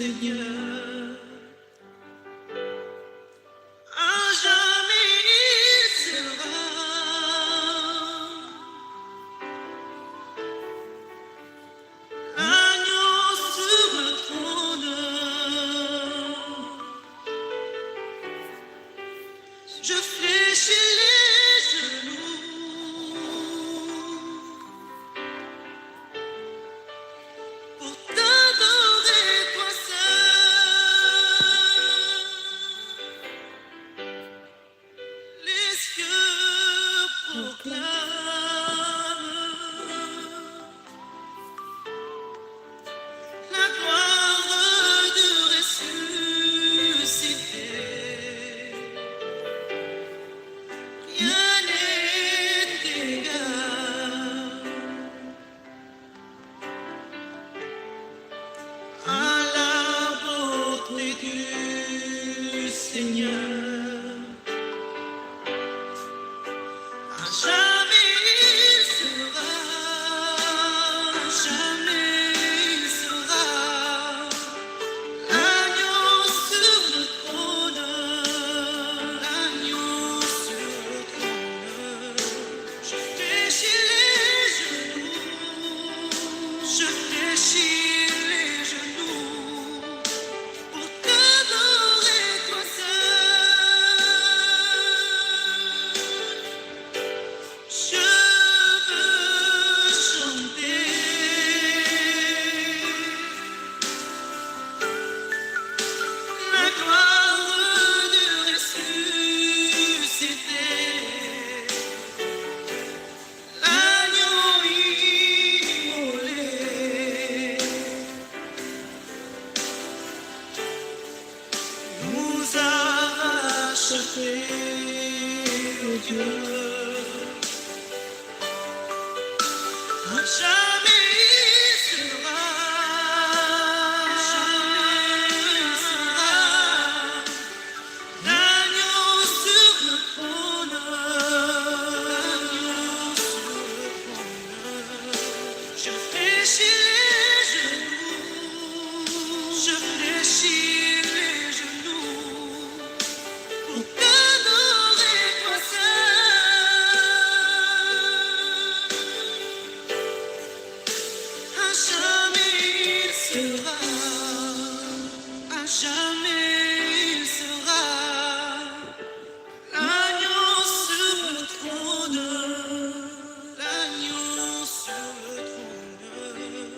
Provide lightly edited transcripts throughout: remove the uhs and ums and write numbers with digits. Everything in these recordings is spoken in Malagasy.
Seigneur. À jamais il sera. L'agneau sur le trône. Je fléchis les genoux pour t'adorer, toi seul. Les cieux proclament la gloire du ressuscité. Rien n'est égal à la beauté du Seigneur. À jamais il sera, à jamais il sera l'agneau sur le trône, l'agneau sur le trône. Je fléchis les genoux, je fléchis les genoux pour t'adorer toi seul. Je veux chanter la gloire du ressuscité, l'agneau immolé nous a rachetés, Dieu. À jamais il sera, jamais il sera l'agneau sur le trône, l'agneau sur le trône. Je fléchis les genoux, je fléchis les genoux pour t'adorer toi seul. À jamais il sera, à jamais il sera l'agneau sur le trône, l'agneau sur le trône.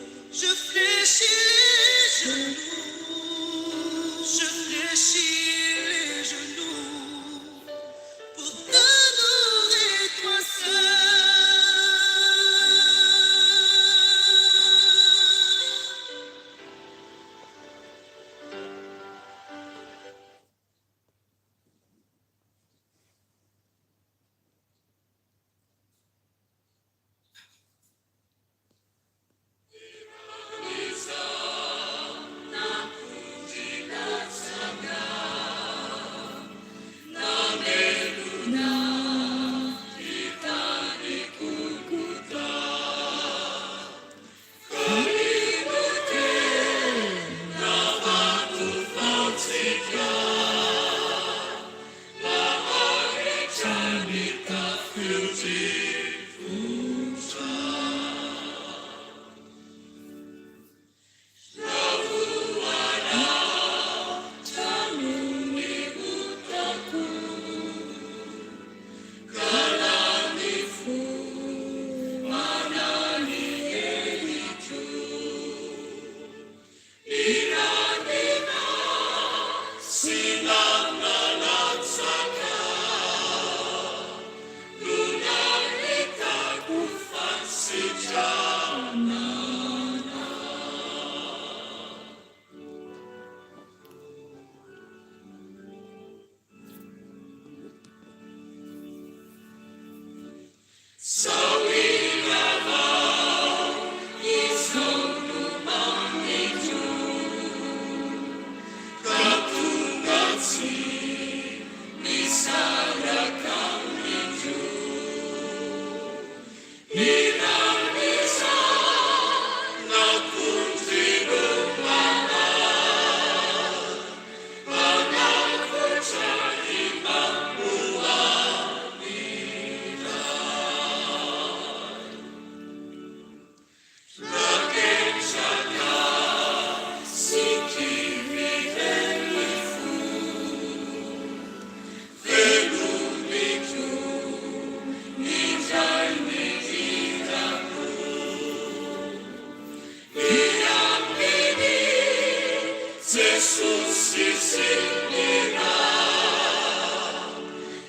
ressuscitera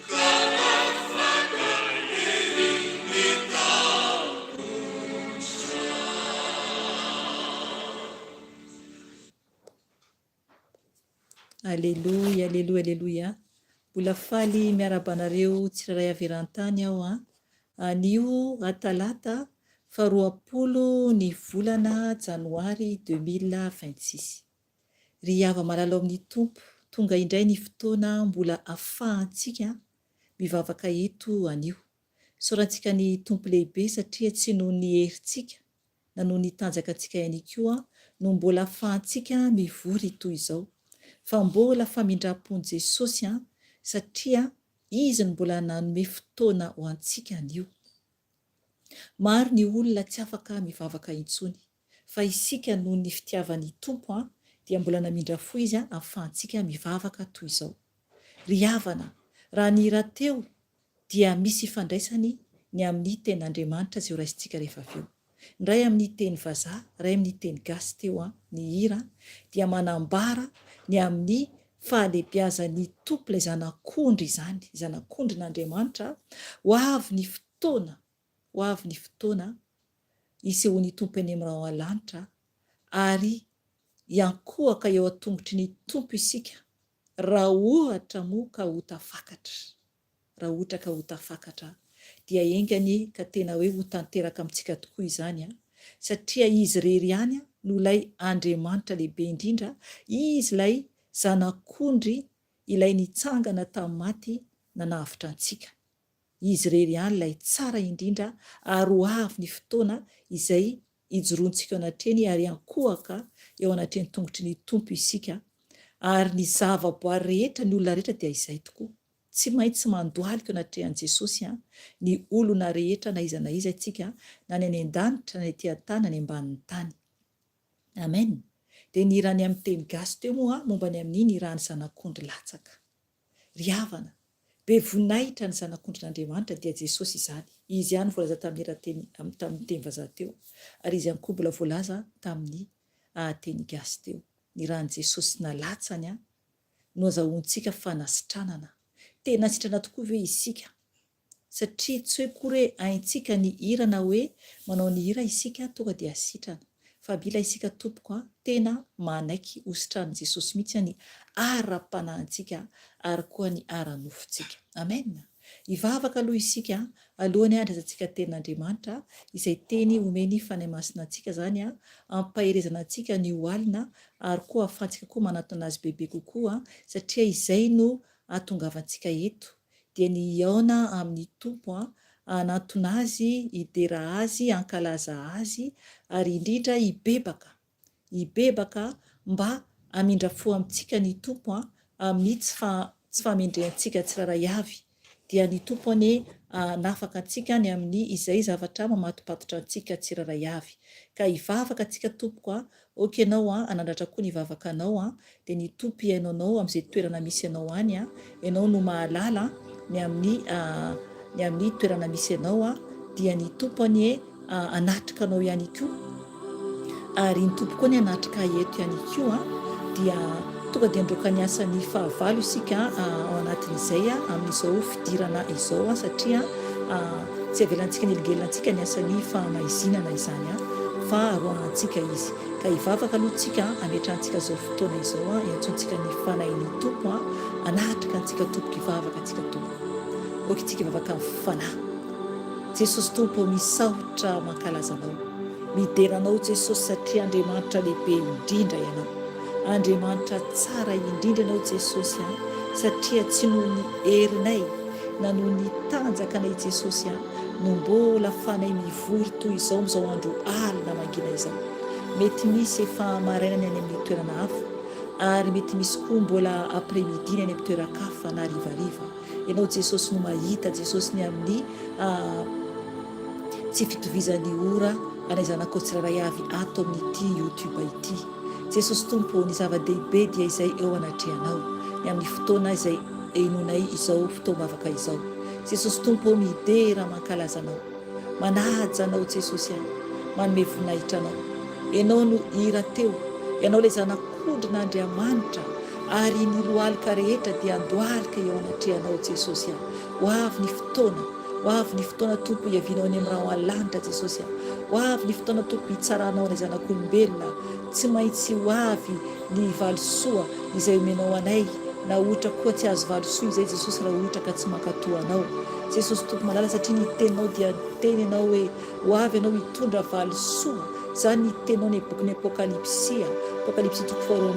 ka afaka herin'ny tahotra. Aleloia, aleloia, aleloia. Mbola faly miarahaba anareo tsirairay avy eran-tany aho an. Anio talata faha 20 ny volana janoary 2026. Ry hava-malala ao amin'ny Tompo, tonga indray ny fotoana mbola afahantsika mivavaka eto anio. Isaorantsika ny Tompo lehibe satria tsy noho ny herintsika na noho ny tanjakantsika ihany koa no mbola afahantsika mivory toy izao, fa mbola famindram-pon'i Jesosy an, satria Izy no mbola nanome fotoana ho antsika anio. Maro ny olona tsy afaka mivavaka intsony, fa isika noho ny fitiavan'ny Tompo an, dia mbola namindra fo Izy ahafahantsika mivavaka toy izao. Ry havana, raha ny hira teo dia misy ifandraisany ny amin'ny tenin'Andriamanitra izay horaisintsika rehefa avy eo. Ny iray amin'ny teny vazaha, iray amin'ny teny gasy teo an, ny hira dia manambara ny amin'ny fahalehibiazan'ny Tompo ilay Zanak'ondry izany, Zanak'ondrin'Andriamanitra, ho avy ny fotoana, ho avy ny fotoana hisehoan'ny Tompo eny amin'ny rahona lanitra ary hiankohoka eo an-tongotry ny Tompo isika raha ohatra moa ka ho tafakatra. Raha ohatra ka ho tafakatra dia enga anie ka tena hoe ho tanteraka amintsika tokoa izany an! Satria Izy irery ihany no ilay Andriamanitra lehibe indrindra, Izy ilay Zanak'ondry ilay nitsangana tamin'ny maty nanavotra antsika. Izy irery ihany ilay tsara indrindra ary ho avy ny fotoana izay hijoroantsika eo anatrehany ary hiankohoka eo anatrehan'ny tongotry ny Tompo isika ary ny zavaboary rehetra, ny olona rehetra dia izay tokoa. Tsy maintsy mandohalika eo anatrehan'i Jesosy ny olona rehetra na iza na iza isika na ny any an-danitra na ny ety an-tany na ny ambanin'ny tany. Amen. Dia ny hirany amin'ny teny gasy teo moa momba ny amin'ny ny ràn'ny zanak'ondry latsaka. Ry havana, be voninahitra ny zanak'ondrin'Andriamanitra dia Jesosy izany. Izy ihany voalaza tamin'ny hira teny tamin'ny teny vazaha teo ary izy ihany koa mbola voalaza tamin'ny teny gasy teo. Ny ràn'i Jesosy nalatsany no azahoantsika fanasitranana. Tena sitrana tokoa ve isika? Satria tsy hoe akory hoe haintsika ny hira na hoe manao ny hira isika tonga dia sitrana. Fa mila isika tompoko a, tena manaiky ho sitranin'i Jesosy mihitsy ny ara-panahintsika ary koa ny ara-nofontsika. Amen! Hivavaka aloha isika alohan'ny handraisantsika tenin'Andriamanitra, izay teny omen'ny Fanahy Masina antsika izany, hampaherezana antsika anio alina ary koa ahafahantsika koa manatona Azy bebe kokoa satria izay no ahatongavantsika eto dia ny hihaona amin'ny Tompo, hanantona Azy, hidera Azy, hankalaza Azy ary indrindra hibebaka hibebaka mba hamindra fo amintsika ny Tompo amin'ny tsy tsy fahamendrehantsika tsirairay avy, dia ny Tompo anie hanafaka antsika ny amin'ny izay zavatra mamatopatotra antsika tsirairay avy. Ka hivavaka antsika tompoko a, ok ianao a, hanandratra koa ny vavakanao a, dia ny Tompo hihaino anao amin'izay toerana misy anao any a, ianao no mahalala ny amin'ny ny amin'ny toerana misy anao a, dia ny Tompo anie hanatrika anao ihany koa ary ny Tompo koa anie hanatrika ahy eto ihany koa dia tonga dia handroaka ny asan'ny fahavalo isika ao anatin'izay amin'izao fidirana izao satria tsy avelantsika hanelingelina antsika ny asan'ny fahamaizinana izany fa roahantsika izy ka hivavaka aloha tsika hametrahantsika izao fotoana izao hiantsoantsika ny fanahin'ny Tompo hanatrika antsika tompoko hivavaka antsika tompoko ok tsika hivavaka amin'ny fanahy Jesosy Tompo ô misaotra mankalaza Anao, midera Anao Jesosy satria Andriamanitra lehibe indrindra Ianao. Andriamanitra tsara indrindra Ianao Jesosy a, satria tsy noho ny herinay na noho ny tanjakanay Jesosy a no mbola fanay mivory toy izao amin'izao andro alina mangina izao. Mety misy efa maraina ny any amin'ny toerana hafa ary mety misy koa mbola après midi ny any amin'ny toeran-kafa na harivariva. Ianao Jesosy no mahita Jesosy ny amin'ny tsy fitovizan'ny ora anay zanakao tsirairay avy ato amin'ity youtube ity. Jesosy Tompo ô, ny zava-dehibe dia izay eo anatrehanao, ny amin'ny fotoana izay henoinay izao fotoam-bavaka izao. Jesosy Tompo ô, midera mankalaza Anao, manaja Anao Jesosy a, manome voninahitra Anao. Ianao no hira teo, Ianao ilay Zanak'ondry. Zanak'ondrin'Andriamanitra ary ny lohalika rehetra dia handohalika eo anatrehanao Jesosy a! Ho avy ny fotoana, ho avy ny fotoana Tompo hiavianao any amin'ny rahona lanitra Jesosy a! Ho avy ny fotoana Tompo hitsaranao anay zanak'olombelona, tsy maintsy ho avy ny valisoa izay omenao anay na ohatra koa tsy azo valisoa izay Jesosy raha ohatra ka tsy mankatoa anao Jesosy Tompo malala satria ny teninao dia niteny ianao hoe ho avy ianao hitondra valisoa zany ny teninao ny bokin'ny Apokalypsy Apokalypsy toko faha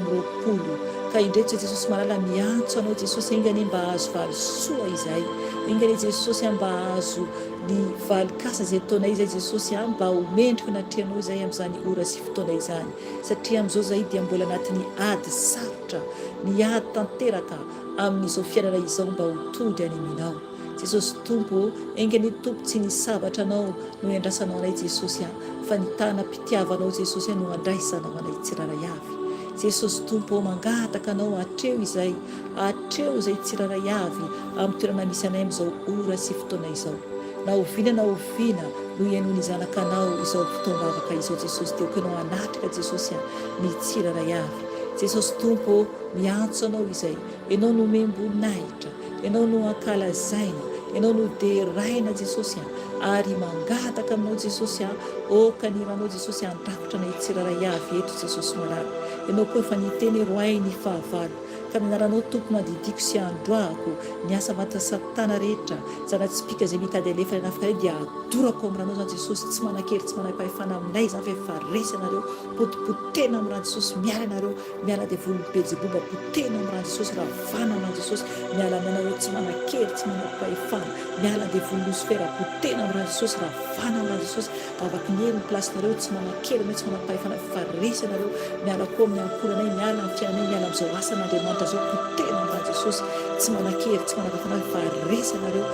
22 ka indreto izay Jesosy malala miantso anao Jesosy enga anie mba hahazo valisoa izahay enga anie Jesosy mba hahazo ny valikasa izay ataonay izay Jesosy mba ho mendrika anatrehanao izay amin'izany ora sy fotoana izany Satria amin'izao izahay dia mbola anatin'ny ady sarotra, miady tanteraka amin'izao fiainana izao mba ho tody any Aminao. Jesosy Tompo ô, enga anie Tompo tsy ny sabatra Anao no iandrasanao anay Jesosy a, fa ny tanam-pitiavanao Jesosy a no andraisanao anay tsirairay avy. Jesosy Tompo ô, mangataka Anao hatreo izay, hatreo izay tsirairay avy amin'ny toerana misy anay amin'izao ora sy fotoana izao. Na oviana na oviana no hihainoan'ny zanakanao izao fotoam-bavaka izao Jesosy dia ok ianao hanatrika Jesosy a ny tsirairay avy Jesosy Tompo ô miantso anao izay Ianao no omem-boninahitra Ianao no ankalazaina Ianao no deraina Jesosy a ary mangataka aminao Jesosy a ok ny ranao Jesosy handrakotra anay tsirairay avy eto Jesosy malala Ianao koa efa niteny hoe roahy ny fahavalo ka ny anaranao Tompo no andidiako sy androahako ny asa matin'i satana rehetra Zana-tsipìka izay mitady alefa any an'afika dia adorako amin'ny ranao izany Jesosy, tsy manan-kery tsy manam-pahefana aminay izany fa efa resy ianareo, potipotehina amin'ny ran'i Jesosy, miala ianareo, miala devolin'i Belzeboba, potehina amin'ny ran'i Jesosy, ravana amin'ny ran'i Jesosy, miala aminay ianareo tsy manan-kery tsy manam-pahefana, miala devoly Losifera, potehina amin'ny ran'i Jesosy, ravana amin'ny ran'i Jesosy, vavaky ny hery ny place-nareo, tsy manan-kery ianareo tsy manam-pahefana fa resy ianareo, miala koa amin'ny ankohonanay, miala amin'ny fiainanay, miala amin'izao asan'Andriamanitra izao, potehina amin'ny ran'i Jesosy, tsy manan-kery, tsy manam-pahefana fa resy ianareo,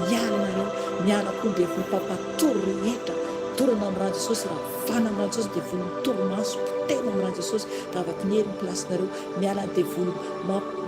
miala ianareo, miala koa ny devoly mpampatory rehetra, dorana amin'ny ran'i Jesosy, ravana amin'ny ran'i Jesosy, devoly mitorimaso, potehina amin'ny ran'i Jesosy, vavaky ny hery ny place-nareo, miala ny devoly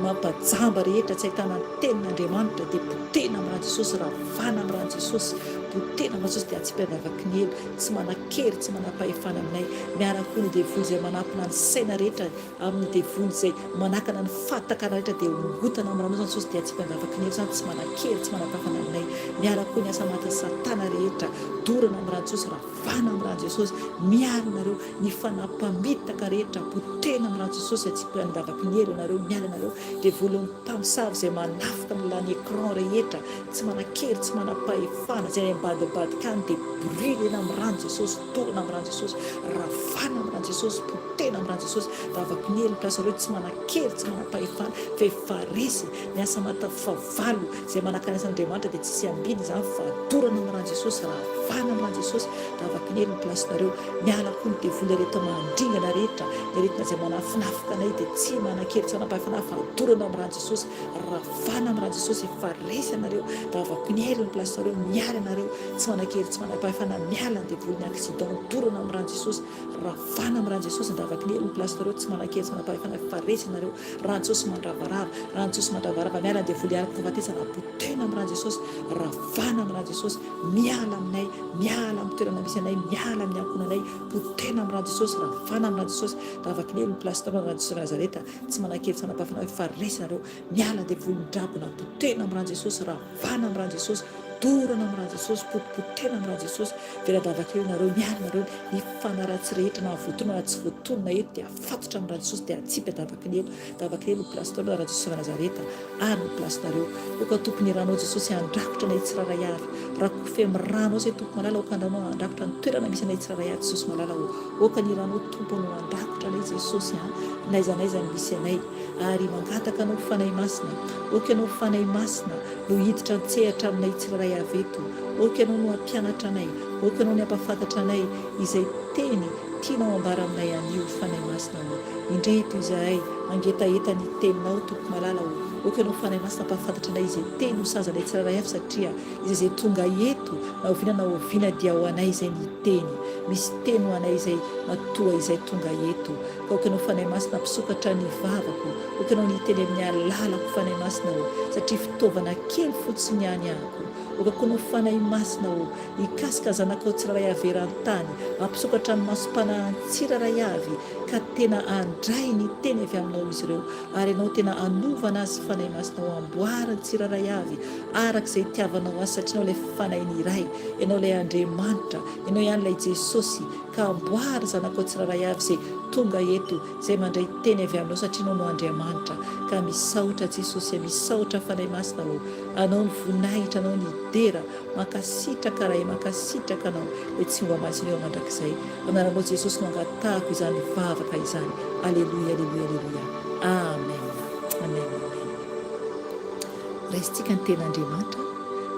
mampajamba rehetra tsy ahitana ny tenin'Andriamanitra dia potehina amin'ny ran'i Jesosy, ravana amin'ny ran'i Jesosy, potehina amin'ny ran'i Jesosy dia atsipy an-davaky ny helo, tsy manan-kery, tsy manam-pahefana aminay, miala koa ny devoly izay manampina ny saina rehetra amin'ny devoly izay manakana ny fahatakarana rehetra dia ongotana amin'ny ranao izany Jesosy dia atsipy an-davaky ny helo izany tsy manan-kery, tsy manam-pahefana aminay, miala koa ny asa matin'i satana rehetra, dorana amin'ny ran'i Jesosy, ravana amin'ny ran'i Jesosy, miala nareo, ny fanahy mpamitaka rehetra, potehina amin'ny ran'i Jesosy, atsipy an-davaky ny helo ianareo, miala nareo, devoly mpamosavy izay manafika amin'ny alalan'ny écran rehetra, tsy manan-kery, tsy manam-pahefana, izay any ambadibadika any dia brûlena amin'ny ran'i Jesosy, dorana amin'ny ran'i Jesosy, ravana amin'ny ran'i Jesosy, potehina amin'ny ran'i Jesosy, vavaky ny helo ny ireo tsy manan-kery, tsy manam-pahefana, fa efa resy, ny asa mata fahavalo izay manakana ny asan'Andriamanitra dia tsisy ambiny izany fa dorana amin'ny ran'i Jesosy, ravana amin'ny ran'i Jesosy, vavaky ny helo ny plasinareo, miala koa ny devoly aretina mandringana rehetra, ny aretina izay manafinafika anay dia tsy manan-kery, tsy manam-pahefana fa dorana amin'ny ran'i Jesosy, Ravana amin'ny ran'i Jesosy efa resy ianareo, vavaky ny helo ny place nareo, miala ianareo, tsy manan-kery tsy manam-pahefana miala ny devoly ny accident dorana amin'ny ran'i Jesosy, ravana amin'ny ran'i Jesosy ny vavaky ny helo ny place nareo, tsy manan-kery tsy manam-pahefana efa resy ianareo, ran'i Jesosy mandravarava, ran'i Jesosy mandravarava, miala ny devoly araka fahafatesana, potehina amin'ny ran'i Jesosy, ravana amin'ny ran'i Jesosy, miala aminay, miala amin'ny toerana misy anay, miala amin'ny ankohonanay, potehina amin'ny ran'i Jesosy, ravana amin'ny ran'i Jesosy, vavaky ny helo ny place nareo, ran'i Jesosy Nazareta. Tsy manankery tsy manam-pahefana hoe fa resy nareo. Miala devoly midragona potehina am rany Jesosy ravana am rany Jesosy dorana am rany Jesosy potipotehina am rany Jesosy veladavaka eo nareo miala nareo ny fanahy ratsy rehetra na voatonona na tsy voatonona eto dia afatotra am rany Jesosy dia atsipy adavaky ny elo davaky ny elo place nareo raha Jesosy avy Nazareta any no place nareo oka Tompo ny ranao Jesosy handrakotra anay tsirairay avy rakofy am ranao zay Tompo malala oka ny ranao handrakotra ny toerana misy anay tsirairay avy Jesosy malala o Oka ny ranao Tompo no handrakotra anay Jesosy a, n'aiza n'aiza ny misy anay, ary mangataka Anao Fanahy Masina, oka Ianao Fanahy Masina no hiditra an-tsehatra aminay tsirairay avy eto, oka Ianao no hampianatra anay, oka Ianao ny hampafantatra anay izay teny tianao ambara aminay anio Fanahy Masina ô. Indreto izahay mangetaheta ny teninao Tompo malala ô. Aoka Ianao Fanahy Masina hampahafantatra anay izay teny ho sahaza anay tsirairay avy satria izay izay tonga eto na oviana na oviana dia ho anay izay ny teny. Misy teny ho anay izay matoa izay tonga eto. Ka aoka Ianao Fanahy Masina hampisokatra ny vavako. Aoka Ianao ny hiteny amin'ny alalako Fanahy Masina ô satria fitaovana kely fotsiny ihany ahako. Aoka koa Ianao Fanahy Masina ô hikasika ny zanakao tsirairay avy eran-tany, hampisokatra ny masom-panahiny tsirairay avy ka tena handray ny teny avy aminao izy ireo ary Ianao tena hanovana azy Fanahy Masina ô amboariny tsirairay avy araka izay itiavanao azy satria Ianao ilay Fanahin'ny Ray, Ianao ilay Andriamanitra, Ianao ihany ilay Jesosy ka amboary zanakao tsirairay avy izay tonga eto izay mandray teny avy aminao satria Ianao no Andriamanitra ka misaotra Jesosy a misaotra Fanahy Masina ô Anao ny voninahitra Anao ny dera mankasitraka Ray mankasitraka Anao ilay tsy mba masina eo mandrakizay Anaranao Jesosy no angatahako izany vavaka izany Aleloia Aleloia Aleloia Amen Amen Amen Raisintsika ny tenin'Andriamanitra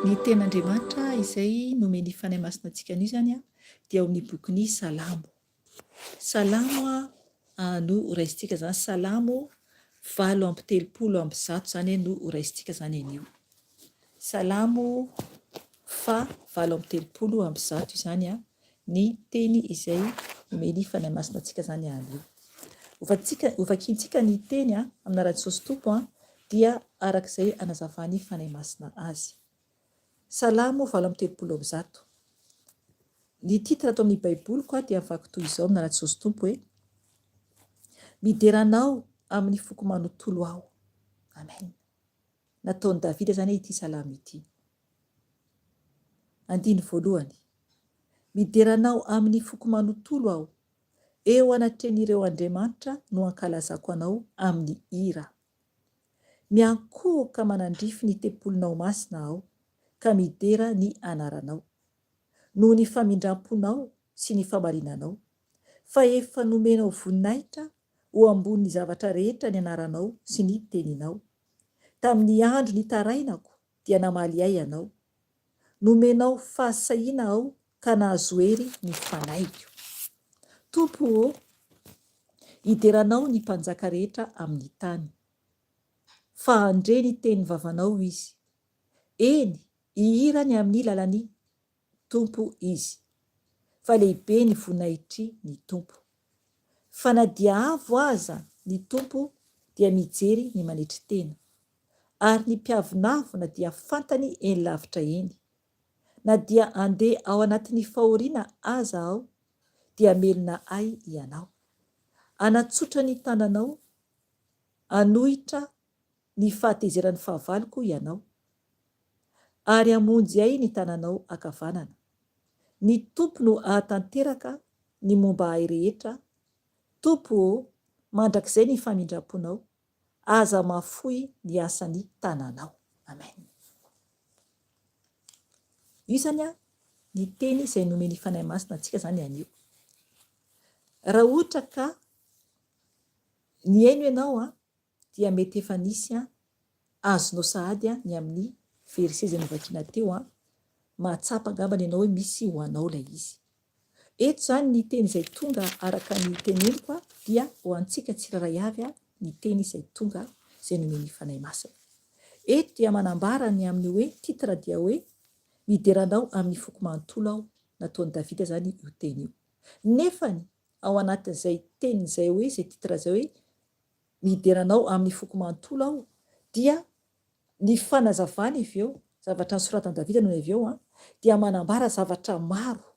ny tenin'Andriamanitra izay nomen'ny Fanahy Masina antsika anio izany dia ao amin'ny bokin'ny Salamo Salamo no raisintsika izany Salamo 138 izany no raisintsika izany anio Salamo faha 138 izany ny teny izay nomen'ny Fanahy Masina antsika izany anio. Hovakintsika, hovakintsika ny teny amin'ny anaran'i Jesosy Tompo dia araka izay anazavan'ny Fanahy Masina azy. Salamo 138. Ny titre ato amin'ny Baiboliko dia mivaky toy izao amin'ny anaran'i Jesosy Tompo hoe, Midera Anao amin'ny foko manontolo aho. Amen. Nataon'i Davida izany ity salamo ity. Andiny voalohany. Midera Anao amin'ny foko manontolo aho. Eo anatrehan'ireo andriamanitra no ankalazako Anao amin'ny hira. Miankohoka manandrify ny tempolinao masina aho, ka midera ny anaranao. Noho ny famindram-ponao sy ny famarinanao, fa efa nomenao voninahitra ho ambonin'ny zavatra rehetra ny anaranao sy ny teninao. Tamin'ny andro nitarainako dia namaly ahy Ianao. Nomenao fahasahiana aho ka nahazo hery ny fanahiko. Tompo ô, hidera Anao ny mpanjaka rehetra amin'ny tany. Fa handre ny tenin'ny vavanao izy. Eny, hihira ny amin'ny lalan'ny Tompo izy. Fa lehibe ny voninahitry ny Tompo. Fa na dia avo aza ny Tompo dia mijery ny manetry tena. Ary ny mpiavonavona dia fantany eny lavitra eny. Na dia andeha ao anatin'ny fahoriana aza aho dia melona ahy Ianao. Hanatsotra ny tananao hanohitra ny fahatezeran'ny fahavaloko Ianao. Ary hamonjy ahy ny tananao ankavanana. Ny Tompo no hahatanteraka ny momba ahy rehetra, Tompo ô, mandrakizay ny famindram-ponao, aza mahafoy ny asan'ny tananao. Amen. Io izany an, ny teny izay nomen'ny Fanahy Masina antsika izany anio. Raha ohatra ka nihaino ianao an, dia mety efa nisy an, azonao sahady an, ny amin'ny verset izay novakiana teo an, mahatsapa angambany ianao hoe misy ho anao ilay izy. Eto izany ny teny izay tonga araka ny teneniko dia ho antsika tsirairay avy ny teny izay tonga izay nomen'ny Fanahy Masina. Eto dia manambara ny amin'ny hoe titre dia hoe Midera Anao amin'ny foko manontolo aho, nataon'i Davida izany io teny io. Nefany ao anatin'izay teny izay hoe izay titre izay hoe Midera Anao amin'ny foko manontolo aho dia ny fanazavany avy eo, zavatra nosoratan'i Davida nony avy eo, dia manambara zavatra maro,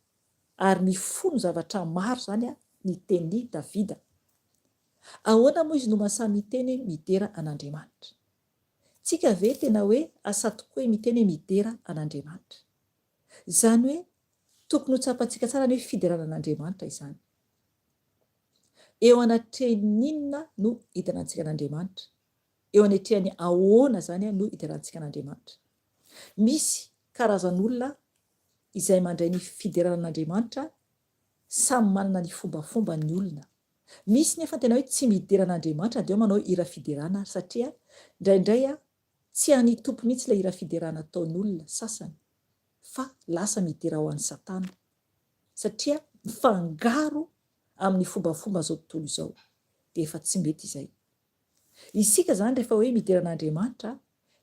ary mifono zavatra maro izany ny tenin'i Davida. Ahoana moa izy no mahasahy miteny hoe midera an'Andriamanitra? Tsika ve tena hoe asahy tokoa hoe miteny hoe midera an'Andriamanitra? Izany hoe tokony ho tsapantsika tsara ny hoe fiderana an'Andriamanitra izany. Eo anatrehan'ny inona no hiderantsika an'Andriamanitra? Eo anetrehan'ny ahoana izany no hiderantsika an'Andriamanitra? Misy karazan'olona izay mandray ny fiderana an'Andriamanitra, samy manana ny fombafombany ny olona. Misy nefa tena hoe tsy midera an'Andriamanitra dia manao hira fiderana ary satria indraindray tsy an'ny Tompo mihitsy ilay hira fiderana ataon'olona sasany fa lasa midera ho an'i Satana satria mifangaro amin'ny fombafomba izao tontolo izao dia efa tsy mety izay. Isika izany rehefa hoe midera an'Andriamanitra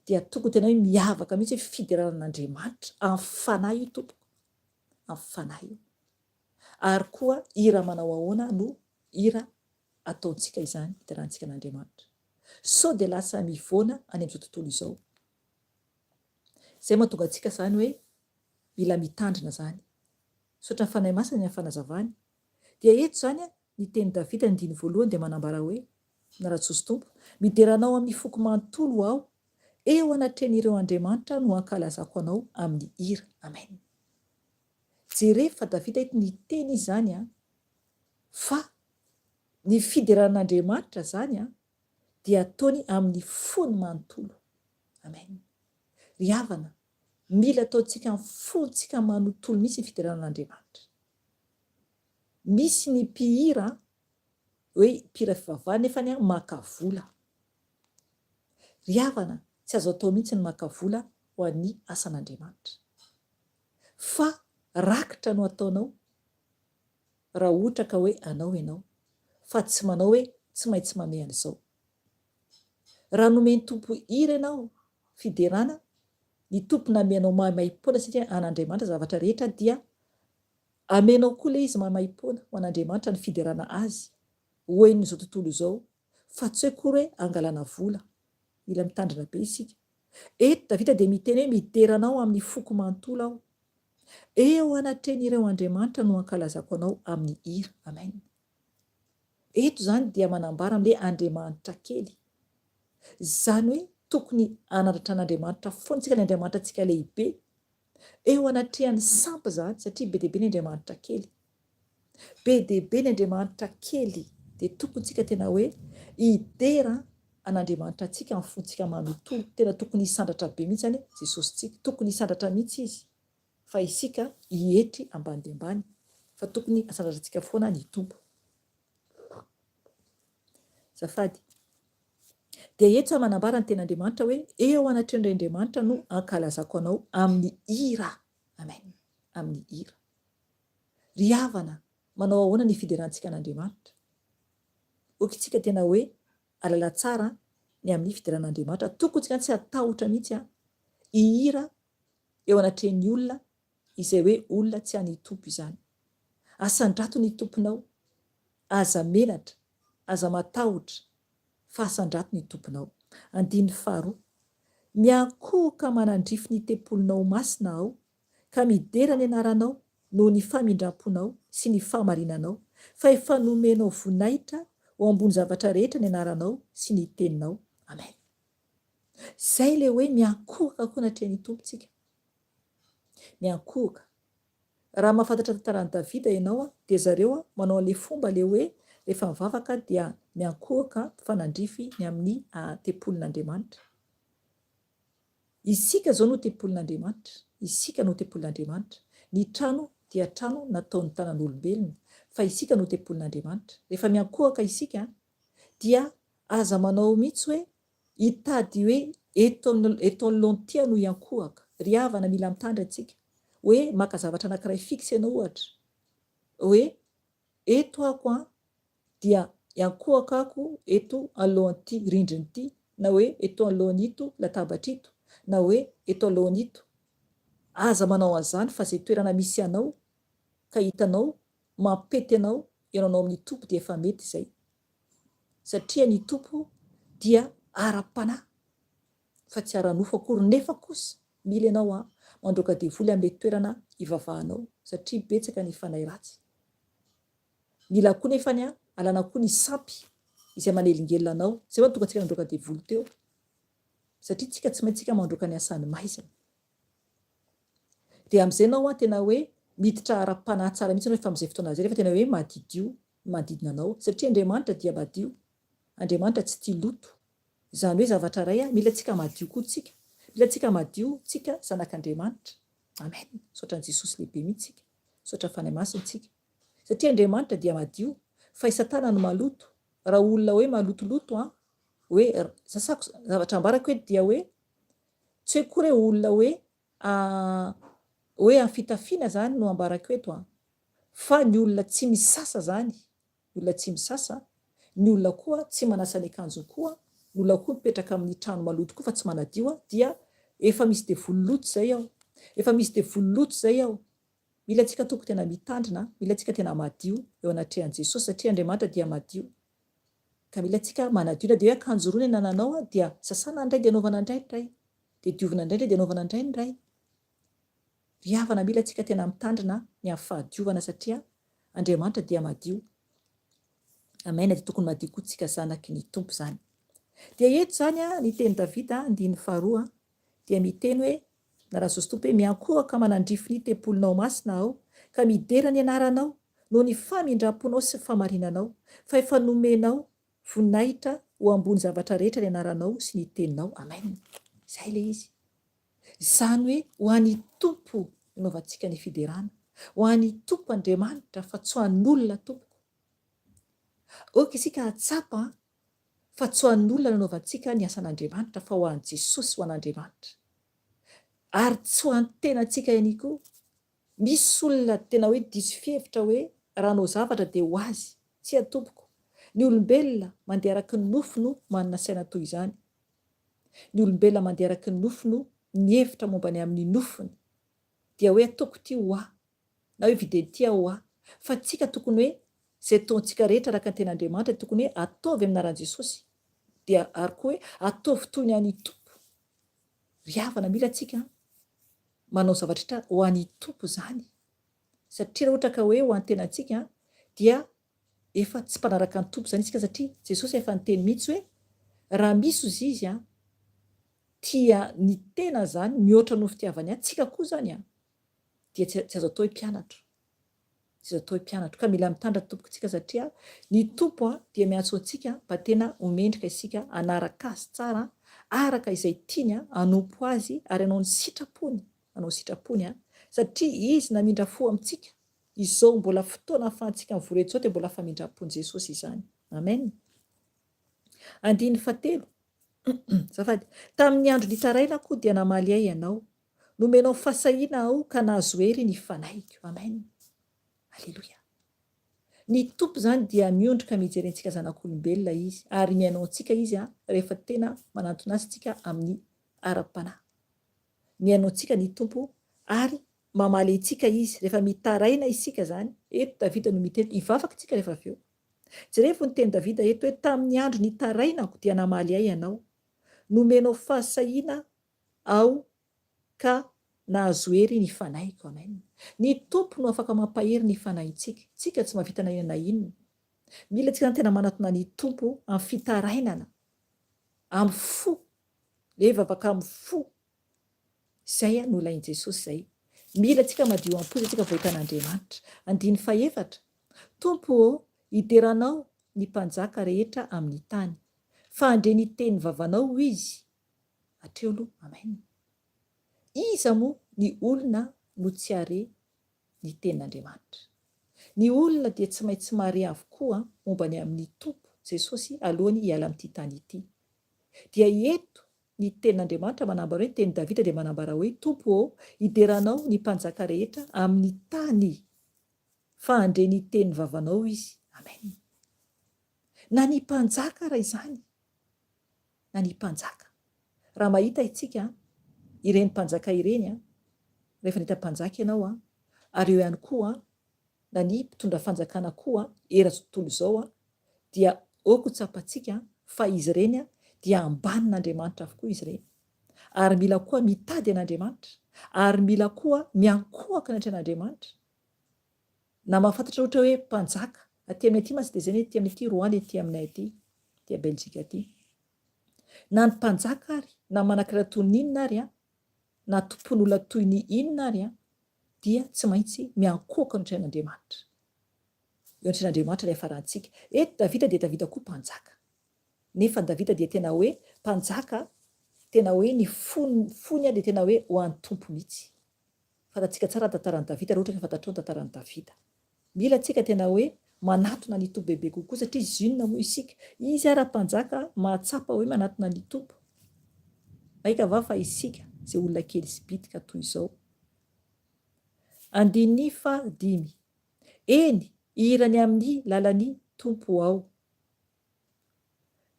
dia tokony tena hoe miavaka mihitsy hoe fiderana an'Andriamanitra amin'ny fanahy io tompoko, amin'ny fanahy io. Ary koa hira manao ahoana no hira ataontsika izany hiderantsika an'Andriamanitra. Sao dia lasa mivoana any amin'izao tontolo izao. Izay mahatonga antsika izany hoe mila mitandrina izany. Misaotra ny Fanahy Masina ny amin'ny fanazavany. Dia eto izany ny tenin'i Davida ny andininy voalohany dia manambara hoe, Naratsosy Tompo, midera Anao amin'ny foko manontolo aho, eo anatrehan'ireo andriamanitra no ankalazako Anao amin'ny hira. Amen. Jerevo fa Davida eto niteny izy izany an, fa ny fiderana an'Andriamanitra izany an, dia ataony amin'ny fony manontolo. Amen. Ry havana, mila ataontsika amin'ny fontsika manontolo mihitsy ny fiderana an'Andriamanitra. Misy ny mpihira hoe mpihira fivavahana nefa ny maka vola. Ry havana, tsy azo atao mihitsy ny maka vola ho an'ny asan'Andriamanitra. Fa rakitra no ataonao raha ohatra ka hoe anao ianao, fa tsy manao hoe tsy maintsy mamehy an'izao. Raha nomen'ny Tompo hira ianao, fiderana, ny Tompo namehy anao maimaimpoana satria an'Andriamanitra zavatra rehetra dia amenao koa ilay izy maimaimpoana ho an'Andriamanitra ny fiderana Azy ho henon'izao tontolo izao fa tsy hoe akory hoe angalana vola. Mila mitandrina be isika. Eto Davida dia miteny hoe midera anao amin'ny foko manontolo aho. Eo anatrehan'ireo andriamanitra no ankalazako anao amin'ny hira. Amen. Eto izany dia manambara amin'ilay Andriamanitra kely. Izany hoe tokony hanandratra an'Andriamanitra foana isika, ilay Andriamanitra antsika lehibe. Eo anatrehan'ny sampy izany, satria be dia be ny andriamanitra kely. Be dia be ny andriamanitra kely, dia tokony tsika tena hoe hidera an'Andriamanitra antsika amin'ny fontsika manontolo. Tena tokony hisandratra be mihitsy izany Jesosintsika. Tokony hisandratra mihitsy Izy, fa isika hietry ambany dia ambany, fa tokony hasandratra foana ny Tompo. Azafady. Dia eto za manambara ny tenin'Andriamanitra hoe eo anatrehan'ireo Andriamanitra no ankalazako anao amin'ny hira. Amen. Amin'ny hira. Ry havana, manao ahoana ny fiderantsika an'Andriamanitra? Ok tsika tena hoe alala tsara ny amin'ny fideran'Andriamanitra. Tokony tsika tsy hatahotra mihitsy an, hihira eo anatrehan'ny olona izay hoe olona tsy an'ny Tompo izany. Asandrato ny Tomponao. Aza menatra, aza matahotra, fa asandrato ny Tomponao. Andininy faharoa. Miankohoka manandrify ny tempolinao masina aho, ka midera ny anaranao noho ny famindram-ponao sy ny fahamarinanao, fa efa nomenao voninahitra ho ambony zavatra rehetra ny anaranao sy ny teninao. Amen. Izay ilay hoe miankohoka koa anatrehan'ny Tompo tsika. Miankohoka. Raha mahafantatra tantaran'i Davida ianao dia zareo manao an'ilay fomba ilay hoe rehefa mivavaka dia miankohoka mifanandrify ny amin'ny tempolin'Andriamanitra. Isika izao no tempolin'Andriamanitra. Isika no tempolin'Andriamanitra. Ny trano dia trano nataon'ny tanan'olombelona fa isika no tempolin'Andriamanitra. Rehefa miankohoka isika dia aza manao mihitsy hoe Hitady hoe eto eto anoloan'ity aho no hiankohaka. Ry havana mila mitandrina tsika. Hoe maka zavatra anakiray fixe ianao ohatra. Hoe eto ako an dia hiankohaka ako eto anoloan'ity rindrina ity na hoe eto anoloan'ito latabatra ito na hoe eto anoloan'ito. Aza manao an'izany fa izay toerana misy anao ka hitanao mampety anao ianao amin'ny Tompo dia efa mety izay. Satria ny Tompo dia ara-panahy fa tsy ara-nofo akory nefa kosa mila ianao an mandroaka devoly amin'ilay toerana ivavahanao satria betsaka ny fanahy ratsy. Mila koa nefany an alana koa ny sampy izay manelingelina anao, izay mantsy tonga antsika nandroaka devoly teo satria tsika tsy maintsy tsika mandroaka ny asan'ny maizina. Dia amin'izay ianao an tena hoe miditra ara-panahy tsara mihitsy ianao rehefa amin'izay fotoana izay rehefa tena hoe madidio ny manodidina anao satria Andriamanitra dia madio, Andriamanitra tsy tia loto. Izany hoe zavatra iray an, mila tsika madio koa tsika, mila tsika madio tsika zanak'Andriamanitra. Amen. Misaotra an'i Jesosy lehibe mihitsy tsika, misaotra Fanahy Masina tsika. Satria Andriamanitra dia madio, fa i Satana no maloto. Raha olona hoe malotoloto an, hoe sasako, zavatra ambarako eto dia hoe Tsy hoe akory hoe olona hoe hoe amin'ny fitafiana izany no ambarako eto an! Fa ny olona tsy misasa izany, ny olona tsy misasa, ny olona koa tsy manasa ny akanjony koa Ny olona koa mipetraka amin'ny trano maloto koa fa tsy manadio dia efa misy devoly loto izay ao. Efa misy devoly loto izay ao. Mila antsika Tompo tena mitandrina, mila antsika tena madio eo anatrehan'i Jesosy satria Andriamanitra dia madio. Ka mila antsika manadio na dia hoe akanjo roa ny anananao dia sasana indray dia anaovana indray ny iray, dia diovina indray indray dia anaovana indray ny iray. Ry havana mila antsika tena mitandrina ny amin'ny fahadiovana satria Andriamanitra dia madio. Amen dia tokony madio koa tsika zanaky ny Tompo zany. Dia eto zany ny teny Davida andininy faharoa dia miteny hoe na raha Jesosy Tompo hoe miankohoka manandrify ny tempolinao masina aho ka midera ny anaranao noho ny famindramponao sy famarinanao fa efa nomenao voninahitra ho ambony zavatra rehetra ny anaranao sy ny teninao. Amen. Izay ilay izy. Izany hoe ho an'i Tompo nanaovantsika ny fiderana, ho an'i Tompo Andriamanitra fa tsy ho an'olona tompoko. Aoka isika hahatsapa fa tsy ho an'olona nanaovantsika ny asan'Andriamanitra fa ho an'i Jesosy, ho an'Andriamanitra. Ary tsy ho an'ny tenantsika ihany koa. Misy olona tena hoe diso fihevitra hoe raha hanao zavatra dia ho azy. Tsia tompoko. Ny olombelona mandeha araky ny nofo no manana saina toy izany. Ny olombelona mandeha araky ny nofo no mihevitra momba ny amin'ny nofony. Dia hoe ataoko ity ho ahy. Na hoe videno ity aho ho ahy. Fa tsika tokony hoe izay ataontsika rehetra araka ny tenin'Andriamanitra dia tokony hoe ataovy amin'ny anaran'i Jesosy. Dia ary koa hoe ataovy toy ny an'i Tompo. Ry havana mila tsika manao zavatra rehetra ho an'i Tompo izany. Satria raha ohatra ka hoe ho an'ny tenantsika dia efa tsy mpanaraka ny Tompo izany isika satria Jesosy efa niteny mihitsy hoe raha misy ozy izy an tia ny tena izany mihoatra noho ny fitiavany ahy, tsika koa izany an dia tsy tsy azo atao hoe mpianatro. Tsy azo atao hoe mpianatro. Ka mila mitandrina tompoko tsika satria ny Tompo an dia miantso antsika mba tena ho mendrika isika hanaraka azy tsara araka izay tiany an, hanompo azy ary hanao ny sitrapony, hanao ny sitrapony an satria izy namindra fo amintsika Izao mbola fotoana ahafahantsika mivory eto izao dia mbola famindram-pon'i Jesosy izany. Amen. Andininy fahatelo. Azafady. Tamin'ny andro nitarainako dia namaly ahy Ianao. Nomenao fahasahiana aho ka nahazo hery ny fanahiko. Amen. Aleloia. Ny Tompo izany dia miondrika mijery antsika zanak'olombelona Izy ary mihaino antsika Izy rehefa tena manantona Azy isika amin'ny ara-panahy. Mihaino antsika ny Tompo ary Mamaly antsika Izy rehefa mitaraina isika izany. Eto Davida no miteny, hivavaka isika rehefa avy eo. Jerevo ny teny Davida eto hoe tamin'ny andro nitarainako dia namaly ahy Ianao. Nomenao fahasahiana aho ka nahazo hery ny fanahiko. Amen. Ny Tompo no afaka mampahery ny fanahintsika. Tsika tsy mahavita na inona na inona. Mila tsika zany tena manatona ny Tompo amin'ny fitarainana, amin'ny fo. Le vavaka amin'ny fo. Izay no ilain'i Jesosy izay. Mila antsika madio am-po izay tsika vao hita an'Andriamanitra. Andininy fahefatra, Tompo ô, hidera Anao ny mpanjaka rehetra amin'ny tany, fa handre ny tenin'ny vavanao izy. Hatreo aloha. Amen. Iza moa ny olona no tsy hare ny tenin'Andriamanitra? Ny olona dia tsy maintsy mahare avokoa momba ny amin'ny Tompo Jesosy alohan'ny hiala amin'ity tany ity. Dia eto Ny tenin'Andriamanitra manambara hoe, ny tenin'i Davida dia manambara hoe, Tompo ô, hidera Anao ny mpanjaka rehetra amin'ny tany, fa handre ny tenin'ny vavanao izy. Amen. Na ny mpanjaka ara izany, na ny mpanjaka. Raha mahita isika ireny mpanjaka ireny, rehefa nahita mpanjaka ianao, ary eo ihany koa na ny mpitondra fanjakana koa eran'izao tontolo izao dia ok ho tsapantsika fa izy ireny dia ambanin'Andriamanitra avokoa izy ireny ary mila koa mitady an'Andriamanitra ary mila koa miankohoka ny anatrehan'Andriamanitra na mahafantatra ohatra hoe mpanjaka aty aminay aty mantsy dia izay ny aty aminay aty roi ny aty aminay aty aty Belgique aty na ny mpanjaka ary na manankarena toy ny inona ary na tompon'olona toy ny inona ary dia tsy maintsy miankohoka eo anatrehan'Andriamanitra. Eo anatrehan'Andriamanitra ilay hiafarantsika. Eto Davida dia Davida koa mpanjaka. Nefa Davida dia tena hoe mpanjaka, tena hoe ny fony, fony dia tena hoe ho an'ny Tompo mihitsy. Fantatsika tsara ny tantaran'i Davida raha ohatra ka fantatrao ny tantaran'i Davida. Mila antsika tena hoe manatona ny Tompo bebe kokoa satria izy inona moa isika? Izy ara mpanjaka mahatsapa hoe manatona ny Tompo. Maika va fa isika izay olona kely sy bitika toy izao. Andininy faha dimy. Eny, hihira ny amin'ny lalan'ny Tompo aho.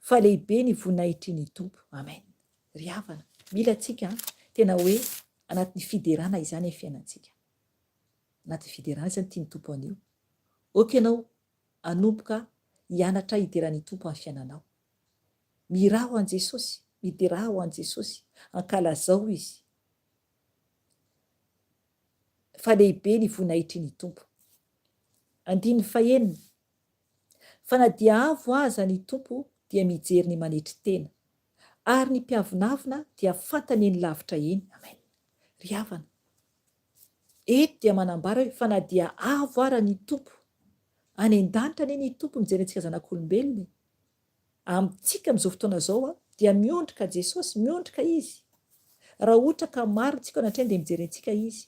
Fa lehibe ny voninahitry ny Tompo. Amen. Ry havana, mila antsika tena hoe anatin'ny fiderana izany ny fiainantsika. Anatin'ny fiderana izany tian'ny Tompo anio. Ok ianao hanomboka hianatra hidera ny Tompo amin'ny fiainanao. Mihirà ho an'i Jesosy, miderà ho an'i Jesosy, ankalazao Izy. Fa lehibe ny voninahitry ny Tompo. Andininy fahenina, Fa na dia avo aza ny Tompo dia mijery ny manetry tena, ary ny mpiavonavona dia fantany eny lavitra eny. Amen. Ry havana, eto dia manambara hoe fa na dia avo ara ny Tompo, any an-danitra anie ny Tompo mijery antsika zanak'olombelona e. Amintsika amin'izao fotoana izao dia miondrika Jesosy, miondrika Izy. Raha ohatra ka marina tsika eo anatrehany dia mijery antsika Izy.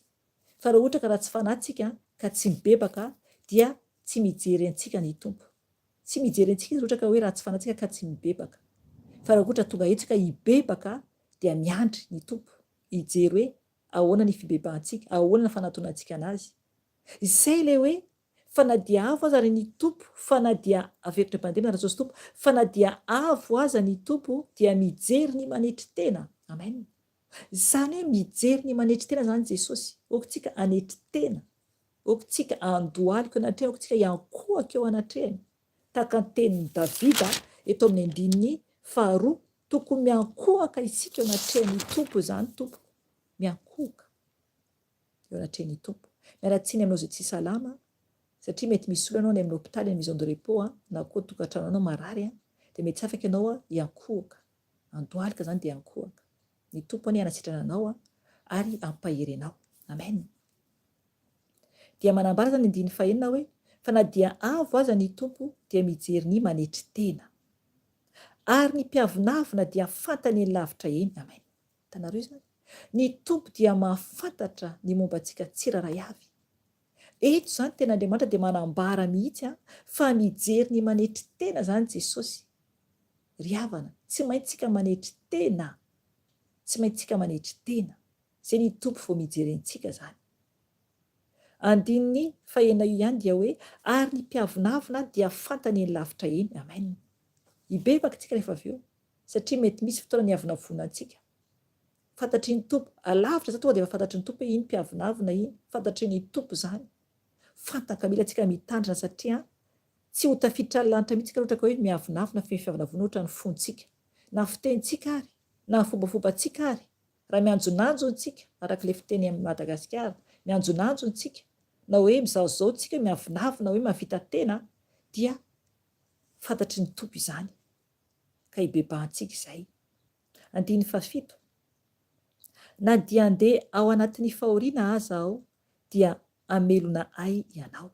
Fa raha ohatra ka ratsy fanahy tsika ka tsy mibebaka dia tsy mijery antsika ny Tompo. Tsy mijery antsika Izy raha ohatra ka hoe ratsy fanahy tsika ka tsy mibebaka. Fa raha ohatra tonga eto tsika hibebaka dia miandry ny Tompo hijery hoe ahoana ny fibebahantsika, ahoana ny fanatonantsika an'Azy. Izay ilay hoe fa na dia avo aza ny Tompo, fa na dia, averiko indray mandeha Jesosy Tompo, fa na dia avo aza ny Tompo dia mijery ny manetry tena. Amen. Izany hoe mijery ny manetry tena izany Jesosy. Ok tsika hanetry tena. Ok tsika handohalika eo anatrehany, ok tsika hiankohoka eo anatrehany. Tahaka ny tenin'i Davida eto amin'ny andininy faharoa, tokony miankohoka isika eo anatrehan'ny Tompo izany tompoko. Miankohoka eo anatrehan'ny Tompo. Miala tsiny aminao izay tsy salama satria mety misy olona ianao any amin'ny hopitaly, any maison de repos na koa tokantrano anao marary dia mety tsy afaka ianao hiankohoka. Andohalika izany dia ankohaka. Ny Tompo anie hanasitrana anao ary hampahery anao. Amen. Dia manambara izany andininy fahenina hoe, fa na dia avo aza ny Tompo dia mijery ny manetry tena. Ary ny mpiavonavona dia fantany eny lavitra eny. Amen. Hitanareo izany? Ny Tompo dia mahafantatra ny momba antsika tsirairay avy. Eto izany tena Andriamanitra dia manambara mihitsy fa mijery ny manetry tena izany Jesosy. Ry havana, tsy maintsy tsika manetry tena, tsy maintsy tsika manetry tena. Izay ny Tompo vao mijery antsika izany. Andininy fahenina io ihany dia hoe, ary ny mpiavonavona dia fantany eny lavitra eny. Amen. Hibebaka tsika rehefa avy eo, satria mety misy fotoana niavonavona antsika. Fantatry ny Tompo, alavitra izany tonga dia efa fantatry ny Tompo hoe iny mpiavonavona iny, fantatry ny Tompo izany. Fantany ka mila tsika mitandrina satria Tsy ho tafiditra ny lanitra mihitsy ka raha ohatra ka hoe miavonavona feno fiavonavona ohatra ny fontsika. Na ny fitenintsika ary, na ny fombafombantsika ary. Raha mianjonanjona tsika, araka ilay fiteny amin'i Madagasikara, mianjonanjona tsika, na hoe mizahozaho tsika hoe miavonavona, hoe mahavita tena, dia fantatry ny Tompo izany, ka hibebahantsika izay. Andininy fahafito, Na dia handeha ao anatin'ny fahoriana aza aho, dia hamelona ahy Ianao.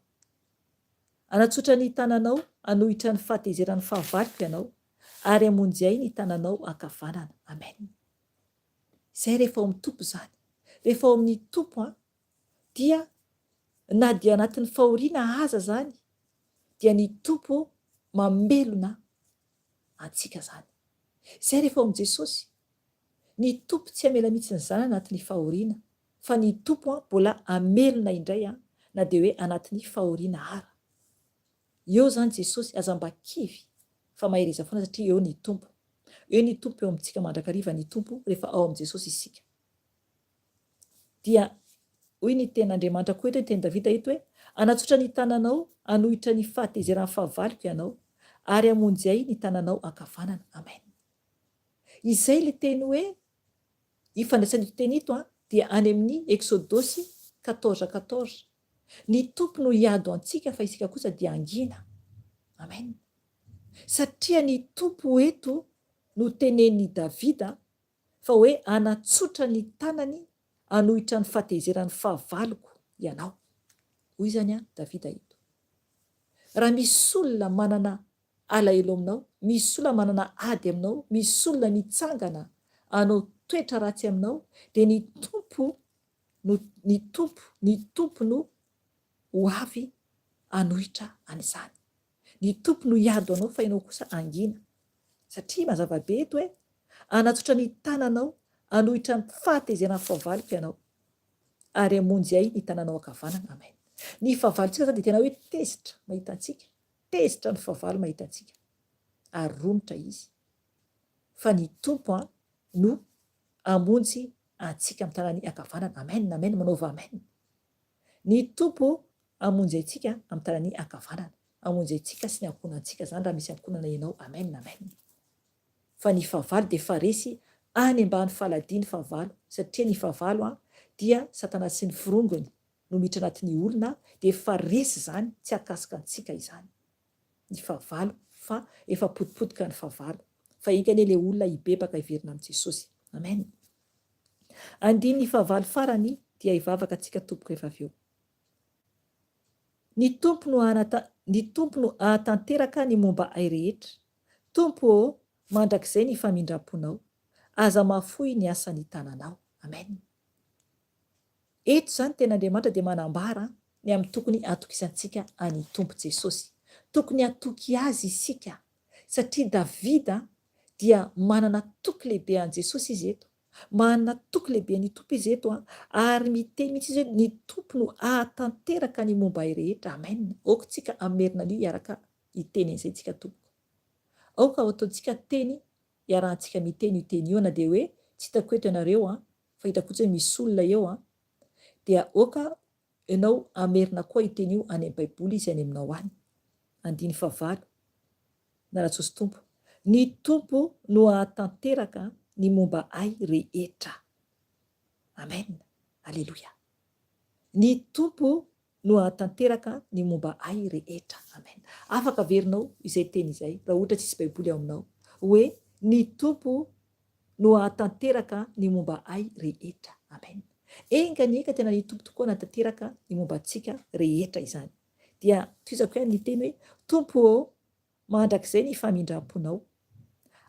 Hanatsotra ny tananao hanohitra ny fahatezeran'ny fahavaloko Ianao, ary hamonjy ahy ny tananao ankavanana. Amen. Izay rehefa ao amin'ny Tompo izany. Rehefa ao amin'ny Tompo an, dia na dia anatin'ny fahoriana aza izany, dia ny Tompo mamelona antsika izany. Izay rehefa ao amin'i Jesosy. Ny Tompo tsy hamela mihitsy ny zanany anatin'ny fahoriana. Fa ny Tompo an mbola hamelona indray an na dia hoe anatin'ny fahoriana ara. Eo zany Jesosy aza mba kivy fa mahereza foana satria eo ny Tompo. Eo ny Tompo eo amintsika mandrakariva ny Tompo rehefa ao amin'i Jesosy isika. Dia hoy ny tenin'Andriamanitra koa eto, ny tenin'i Davida eto hoe, Hanatsotra ny tananao hanohitra ny fahatezeran'ny fahavaloko ianao, ary hamonjy ahy ny tananao ankavanana. Amen. Izay ilay teny hoe Ifandraisan'ito teny ito dia any amin'ny Eksodosy 14 14. Ny Tompo no hiady ho antsika fa isika kosa dia hangina. Amen. Satria ny Tompo eto no tenenin'i Davida fa hoe hanatsotra ny tanany hanohitra ny fahatezeran'ny fahavaloko ianao. Hoy izany Davida eto. Raha misy olona manana alahelo aminao, misy olona manana ady aminao, misy olona mitsangana hanao toetra ratsy aminao, dia ny Tompo no, ny Tompo, ny Tompo no ho avy hanohitra an'izany. Ny Tompo no hiady ho anao fa ianao kosa hangina. Satria mazava be eto hoe, hanatsotra ny tananao hanohitra ny fahatezeran'ny fahavaloko ianao, ary hamonjy ahy ny tananao ankavanana. Amen. Ny fahavalontsika izany dia tena hoe tezitra mahita antsika. Tezitra ny fahavalo mahita antsika, ary romotra izy. Fa ny Tompo an no hamonjy antsika amin'ny tanany ankavanana. Amen, amen, manaova amen. Ny Tompo hamonjy antsika amin'ny tanany ankavanana. Hamonjy antsika sy ny ankohonantsika izany raha misy ankohonana ianao. Amen, amen. Fa ny fahavalo dia efa resy any ambany faladia ny fahavalo satria ny fahavalo an dia satana sy ny forongony no miditra anatin'ny olona dia efa resy izany tsy hahakasika antsika izany ny fahavalo fa efa potipotika ny fahavalo fa enga anie le olona hibebaka hiverina amin'i Jesosy. Amen. Andininy fahavalo farany dia hivavaka antsika tompoko rehefa avy eo. Ny Tompo no ny Tompo no hahatanteraka ny momba ahy rehetra. Tompo ô, mandrakizay ny famindram-ponao. Aza mahafoy ny asan'ny tananao. Amen. Eto izany tena Andriamanitra dia manambara ny amin'ny tokony hatokisantsika an'i Tompo Jesosy. Tokony hatoky Azy isika satria Davida dia manana toky lehibe an'i Jesosy izy eto. Manana toky lehibe an'i Tompo izy eto ary miteny mihitsy izy hoe ny Tompo no hahatanteraka ny momba ahy rehetra. Amen. Aoka tsika hamerina an'io hiaraka hiteny an'izay tsika tompoko. Aoka ho ataontsika teny hiarahantsika miteny io teny io na dia hoe tsy hitako eto ianareo an, fa hitako fotsiny hoe misy olona eo an, dia aoka ianao hamerina koa io teny io any amin'ny baiboly izay any aminao any. Andiny fahavalo, Naratsosy Tompo. Ny Tompo no hahatanteraka ny momba ahy rehetra. Amen. Aleloia. Ny Tompo no hahatanteraka ny momba ahy rehetra. Amen. Afaka averinao izay teny izay raha ohatra tsisy baiboly ao aminao hoe ny Tompo no hahatanteraka ny momba ahy rehetra. Amen. Enga anie ka tena ny Tompo tokoa hanatanteraka ny momba antsika rehetra izany. Dia tohizako ihany ny teny hoe Tompo ô, mandrakizay ny famindram-ponao.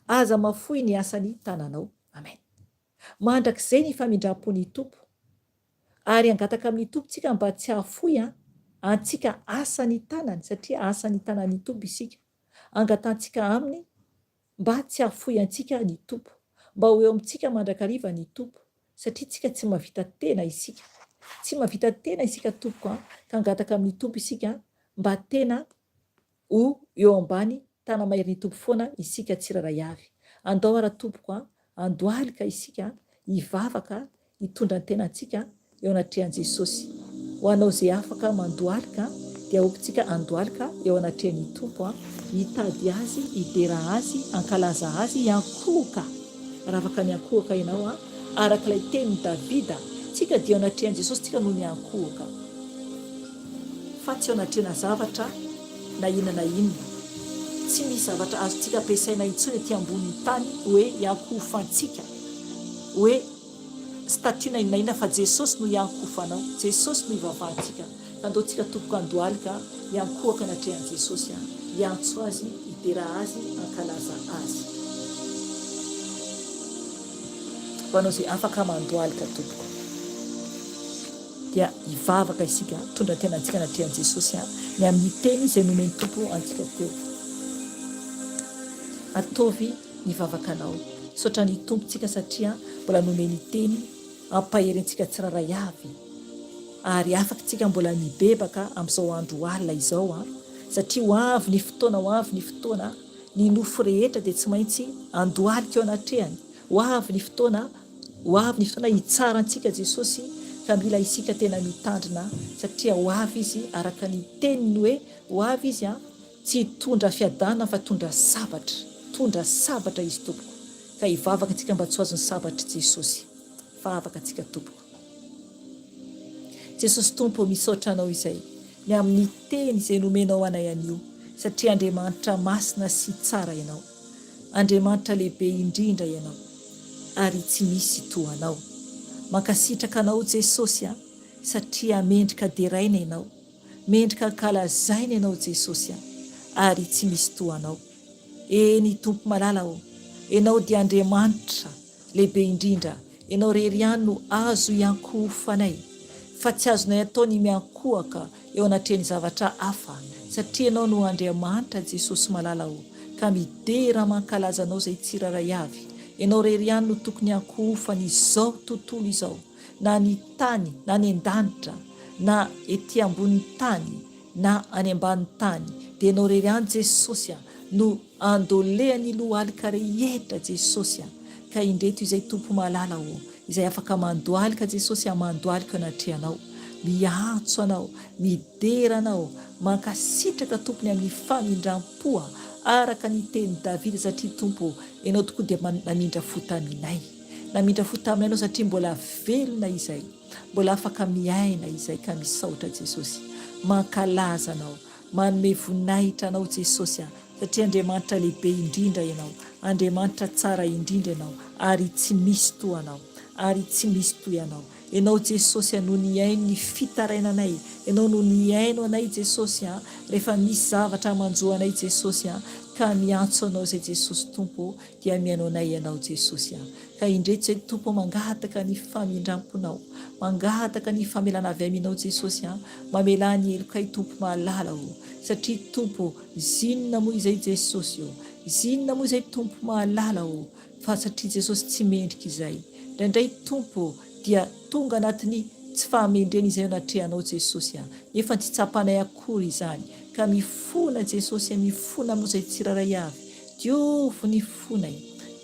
Aza mafoy ny asan'ny tananao. Amen. Mandrakizay ny famindram-pon'ny Tompo. Ary hangataka amin'ny Tompo tsika mba tsy hahafoy an antsika asan'ny tanany satria asan'ny tanan'ny Tompo isika. Angatahantsika Aminy mba tsy hahafoy antsika ny Tompo. Mba ho eo amintsika mandrakariva ny Tompo satria tsika tsy mahavita tena isika. Tsy mahavita tena isika tompoko an, ka hangataka amin'ny Tompo isika mba tena Ho eo ambany tana-maherin'ny Tompo foana isika tsirairay avy. Andao ara tompoko a, andohalika isika hivavaka hitondra ny tenantsika eo anatrehan'i Jesosy. Ho anao izay afaka mandohalika dia aoka-tsika handohalika eo anatrehan'ny Tompo a, hitady Azy, hidera Azy, hankalaza Azy, hiankohoka. Raha afaka miankohoka ianao a, araka ilay tenin'i Davida, tsika dia eo anatrehan'i Jesosy tsika no miankohoka. Fa tsy eo anatrehana zavatra na inona na inona. Tsy misy zavatra azontsika ampiasaina intsony ety ambonin'ny tany hoe hiankohofantsika, hoe statue na inona na inona fa Jesosy no hiankohofanao, Jesosy no hivavahantsika. Ka andao tsika tompoko handohalika hiankohoka anatrehan'i Jesosy, hiantso Azy, hidera Azy, hankalaza Azy. Ho anao izay afaka mandohalika tompoko. Dia hivavaka isika, hitondra ny tenantsika anatrehan'i Jesosy ny amin'ny teny izay nomen'ny Tompo antsika teo. Ataovy ny vavakanao. Misaotra ny Tompo tsika satria mbola nomeny teny hampahery antsika tsirairay avy. Ary afaka tsika mbola mibebaka amin'izao andro alina izao an, satria ho avy ny fotoana, ho avy ny fotoana, ny nofo rehetra dia tsy maintsy andohalika eo anatrehany. Ho avy ny fotoana Ho avy ny fotoana hitsara antsika Jesosy ka mila isika tena mitandrina satria ho avy Izy araka ny teniny hoe ho avy Izy an, tsy hitondra fiadanana fa hitondra sabatra, hitondra sabatra Izy tompoko ka hivavaka antsika mba tsy ho azon'ny sabatr'i Jesosy fa afaka antsika tompoko. Jesosy Tompo ô misaotra Anao izay ny amin'ny teny izay nomenao anay anio satria Andriamanitra masina sy tsara Ianao. Andriamanitra lehibe indrindra Ianao ary tsy misy toa Anao. Mankasitraka Anao Jesosy a satria mendrika deraina Ianao, mendrika ankalazaina Ianao Jesosy a ary tsy misy toa Anao. Eny Tompo malala ô, Ianao dia Andriamanitra Lehibe indrindra, Ianao irery ihany no azo iankohofanay, fa tsy azonay atao ny miankohoka eo anatrehan'ny zavatra hafa, satria Ianao no Andriamanitra Jesosy malala o, ka midera mankalaza Anao izay tsirairay avy. Ianao irery ihany no tokony hiankohofan'izao tontolo izao, na ny tany, na any an-danitra, na ety ambonin'ny tany, na any ambanin'ny tany. Dia Ianao irery ihany Jesosy a, no andolehan'ny lohalika rehetra Jesosy a. Ka indreto izay Tompo malala ô, izay afaka mandohalika Jesosy a, mandohalika eo anatrehanao, miantso Anao, midera Anao, mankasitraka Tompo ny amin'ny famindram-po a, araka ny tenin'i Davida satria Tompo ô, Ianao tokoa dia namindra fo taminay. Namindra fo taminay Ianao satria mbola velona izay. Mbola afaka miaina izay ka misaotra Jesosy. Mankalaza Anao. Manome voninahitra Anao Jesosy a! Satria Andriamanitra lehibe indrindra Ianao. Andriamanitra tsara indrindra Ianao ary tsy misy toa Anao. Ary tsy misy toy Anao. Ianao Jesosy a no nihaino ny fitarainanay. Ianao no nihaino anay Jesosy a! Rehefa misy zavatra manjo anay Jesosy a! Ka miantso Anao izay Jesosy Tompo ô, dia mihaino anay Ianao Jesosy a! Ka indreto izay Tompo mangataka ny famindramponao, mangataka ny famelana avy Aminao Jesosy a, mamelà ny helokay Tompo malala o, satria Tompo zinona moa izay Jesosy o, zinona moa izay Tompo malala o, fa satria Jesosy tsy mendrika izay, indraindray Tompo dia tonga anatin'ny tsy fahamendrena izay eo anatrehanao Jesosy a, nefa tsy tsapanay akory izany, ka mifona Jesosy a, mifona aminao izay tsirairay avy, Diovy ny fonay,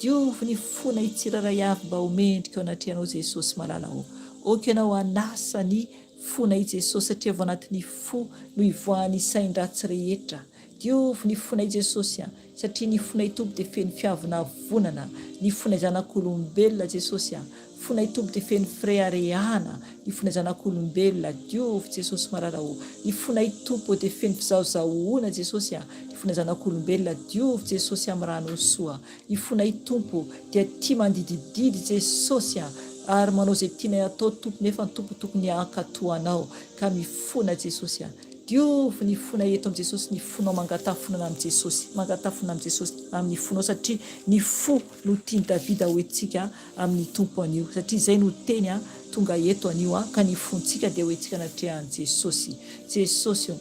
diovy ny fonay tsirairay avy mba ho mendrika eo anatrehanao Jesosy malala ô. Ok ianao hanasa ny fonay Jesosy satria avy ao anatin'ny fo no ivoahan'ny sain-dratsy rehetra. Diovy ny fonay Jesosy a, satria ny fonay Tompo dia feno fiavonavonana, ny fonay zanak'olombelona Jesosy a, fonay Tompo dia feno fireharehana, ny fonay zanak'olombelona, diovy Jesosy malala ô, ny fonay Tompo dia feno fizahozahoana Jesosy a, ny fonay zanak'olombelona, diovy Jesosy amin'ny ranao soa, ny fonay Tompo dia tia mandidididy Jesosy a, ary manao izay tianay atao Tompo nefa ny Tompo tokony hankatò Anao ka mifona Jesosy a, diovy ny fonay eto amin'i Jesosy ny fonao mangataha fonana amin'i Jesosy, mangataha fonana amin'i Jesosy amin'ny fonao satria ny fo no tian'i Davida ho entintsika amin'ny Tompo anio, satria izay no teny tonga eto anio, ka ny fontsika dia ho entintsika anatrehan'i Jesosy. Jesosy ô!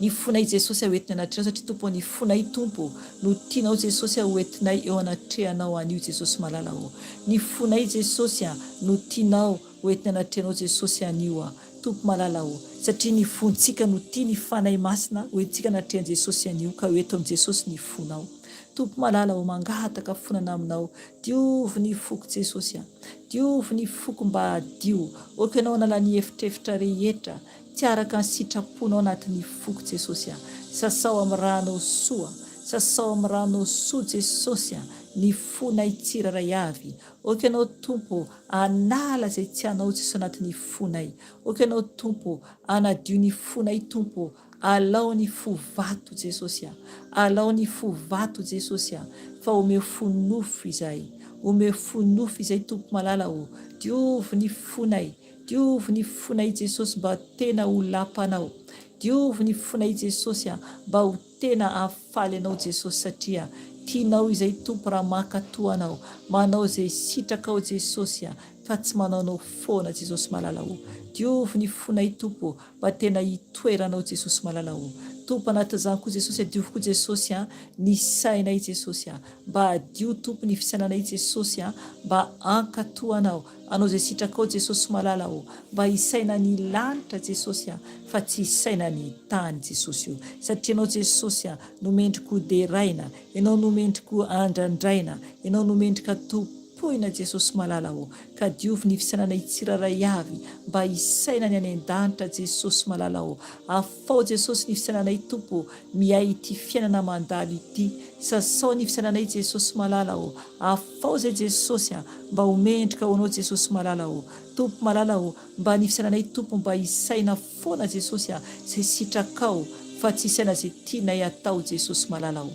Ny fonay Jesosy ho entina anatrehanao satria Tompo ô, ny fonay Tompo no tianao Jesosy ho entinay eo anatrehanao anio Jesosy malala ô! Ny fonay Jesosy no tianao ho entina anatrehanao Jesosy anio a! Tompo malala ô! Satria ny fontsika no tia ny Fanahy Masina ho entintsika anatrehan'i Jesosy anio ka ho eto amin'i Jesosy ny fonao. Tompo malala ô mangataka fonana aminao diovy ny foko Jesosy a! Diovy ny foko mba hadio ok ianao hanala ny efitrefitra rehetra tsy araka ny sitraponao anatin'ny foko Jesosy a! Sasao amin'ny ranao soa sasao amin'ny ranao soa Jesosy a! Ny fonay tsirairay avy ok ianao Tompo hanala izay tsy anao Jesosy anatin'ny fonay ok ianao Tompo hanadio ny fonay Tompo Alao ny fo vato Jesosy a! Alao ny fo vato Jesosy a! Fa omeo fo nofo izahay. Omeo fo nofo izay Tompo malala o! Diovy ny fonay, diovy ny fonay Jesosy mba tena ho lapanao. Diovy ny fonay Jesosy a! Mba ho tena hahafaly Anao Jesosy satria tianao izay Tompo raha mankatoa Anao, manao izay sitrakao Jesosy a! Fa tsy manaonao foana Jesosy malala o! Diovy ny fonay Tompo o! Mba tena hitoeranao Jesosy malala o! Tompo anatin'izany koa Jesosy adiovy koa Jesosy a! Ny sainay Jesosy a! Mba hadio Tompo ny fisainanay Jesosy a! Mba hankatò Anao, hanao izay sitrakao Jesosy malala o! Mba hisaina ny lanitra Jesosy a! Fa tsy hisaina ny tany Jesosy o! Satria Ianao Jesosy a! No mendrika ho deraina, Ianao no mendrika ho andrandraina, Ianao no mendrika tompoina Jesosy malala o! Ka diovy ny fisainanay tsirairay avy mba hisaina ny any an-danitra Jesosy malala ô! Afaho Jesosy ny fisainanay Tompo ô! Mihay ity fiainana mandalo ity. Sasao ny fisainanay Jesosy malala ô! Afaho zay Jesosy a! Mba ho mendrika ho Anao Jesosy malala ô! Tompo malala ô! Mba ny fisainanay Tompo mba hisaina foana Jesosy a! Zay sitrakao fa tsy hisaina zay tianay atao Jesosy malala ô!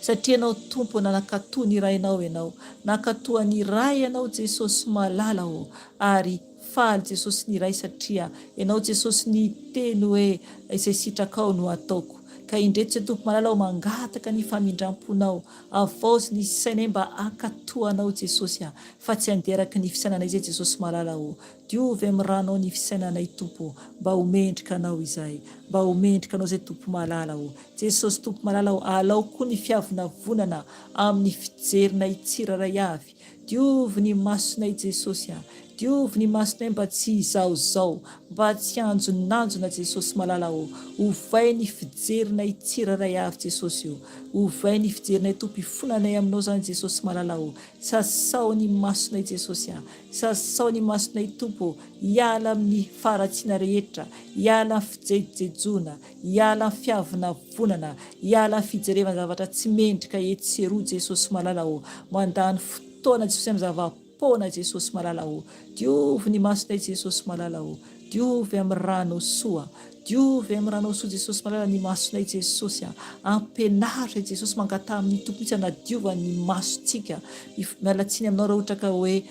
Satria Ianao Tompo nankato ny Rainao Ianao, nankatoa ny Ray Ianao Jesosy malala ô, ary faly Jesosy ny Ray satria Ianao Jesosy niteny hoe izay sitrakao no ataoko. Ka indreto izay Tompo malala ô mangataka ny famindramponao, avaozy ny sainay mba hankatoa Anao Jesosy a, fa tsy handeha araky ny fisainanay izay Jesosy malala ô. Diovy amin'ny ranao ny fisainanay Tompo ô, mba ho mendrika Anao izahay, mba ho mendrika Anao izay Tompo malala ô. Jesosy Tompo malala ô, alao koa ny fiavonavonana amin'ny fijerinay tsirairay avy. Diovy ny masonay Jesosy a! Diovy ny masonay mba tsy hizaozao, mba tsy hanjonanjona Jesosy malala ô. Ovay ny fijerinay tsirairay avy Jesosy ô. Ovay ny fijerinay Tompo hifonanay aminao zany Jesosy malala ô. Sasao ny masonay Jesosy a. Sasao ny masonay Tompo ô. Hiala amin'ny faharatsiana rehetra, hiala amin'ny fijejojejoana, hiala amin'ny fiavonavonana, hiala amin'ny fijerevana zavatra tsy mendrika etsy sy eroa Jesosy malala ô. Mandany fotoana Jesosy amin'ny zava Poana Jesosy malala o! Diovy ny masonay Jesosy malala o! Diovy amin'ny rano soa! Diovy amin'ny ranao soa Jesosy malala ny masonay Jesosy a! Ampianaro zay Jesosy mangataha amin'ny Tompo mihitsy hanadiovany ny masontsika. Miala tsiny aminao raha ohatra ka hoe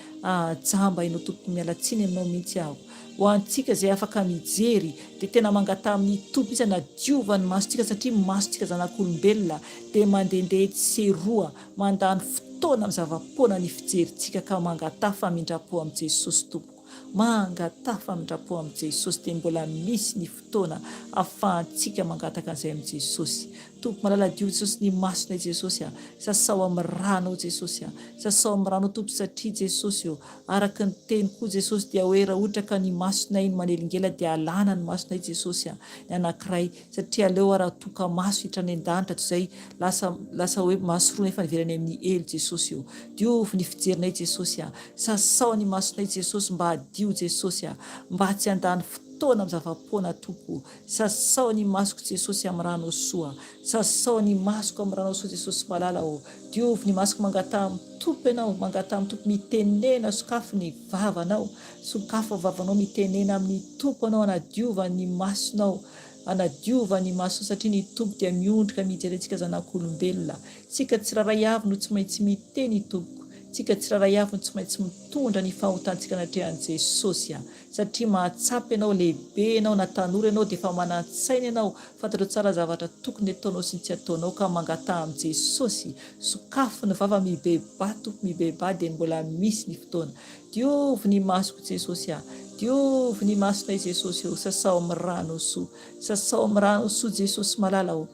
jamba ianao Tompoko miala tsiny aminao mihitsy aho. Ho antsika izay afaka mijery dia tena mangataha amin'ny Tompo mihitsy hanadiovany ny masontsika satria masontsika zanak'olombelona dia mandehandeha etsy sy eroa Mandany fotoana amin'ny zava-poana ny fijerintsika ka mangataha famindram-po amin'i Jesosy tompoko. Mangataha famindram-po amin'i Jesosy dia mbola misy ny fotoana afahantsika mangataka an'izay amin'i Jesosy. Tompo malala diovy Jesosy ny masonay Jesosy a! Sasao amin'ny ranao Jesosy a! Sasao amin'ny ranao Tompo satria Jesosy ô! Araka ny teny koa Jesosy dia hoe raha ohatra ka ny masonay no manelingela dia alana ny masonay Jesosy a! Ny anankiray Satria aleo ara toka maso hiditra any an-danitra toy izay lasa lasa hoe maso roa nefa niverina any amin'ny helo Jesosy o! Diovy ny fijerinay Jesosy a! Sasao ny masonay Jesosy mba hadio Jesosy a! Mba tsy handany fotoana amin'ny zava-poana Tompo o! Sasao ny masoko Jesosy amin'ny ranao soa Sasao ny masoko amin'ny ranao soa Jesosy malala o! Diovy ny masoko mangataha amin'ny Tompo ianao mangataha amin'ny Tompo mitenena sokafy ny vavanao sokafo ny vavanao mitenena amin'ny Tompo anao hanadiovany ny masonao Hanadiova ny maso satria ny Tompo dia miondrika mijery antsika zanak'olombelona. Tsika tsirairay avy no tsy maintsy miteny Tompoko. Tsika tsirairay avy no tsy maintsy mitondra ny fahotantsika anatrehan'i Jesosy a. Satria mahatsapa ianao, lehibe ianao na tanora ianao dia efa manan-tsaina ianao, fantatrao tsara zavatra tokony ataonao sy ny tsy ataonao ka mangataha amin'i Jesosy. Sokafy ny vava mibebaha Tompo mibebaha dia mbola misy ny fotoana. Diovy ny masoko Jesosy a! Diovy ny masonay Jesosy ô! Sasao amin'ny rano soa. Sasao amin'ny rano soa Jesosy malala ô!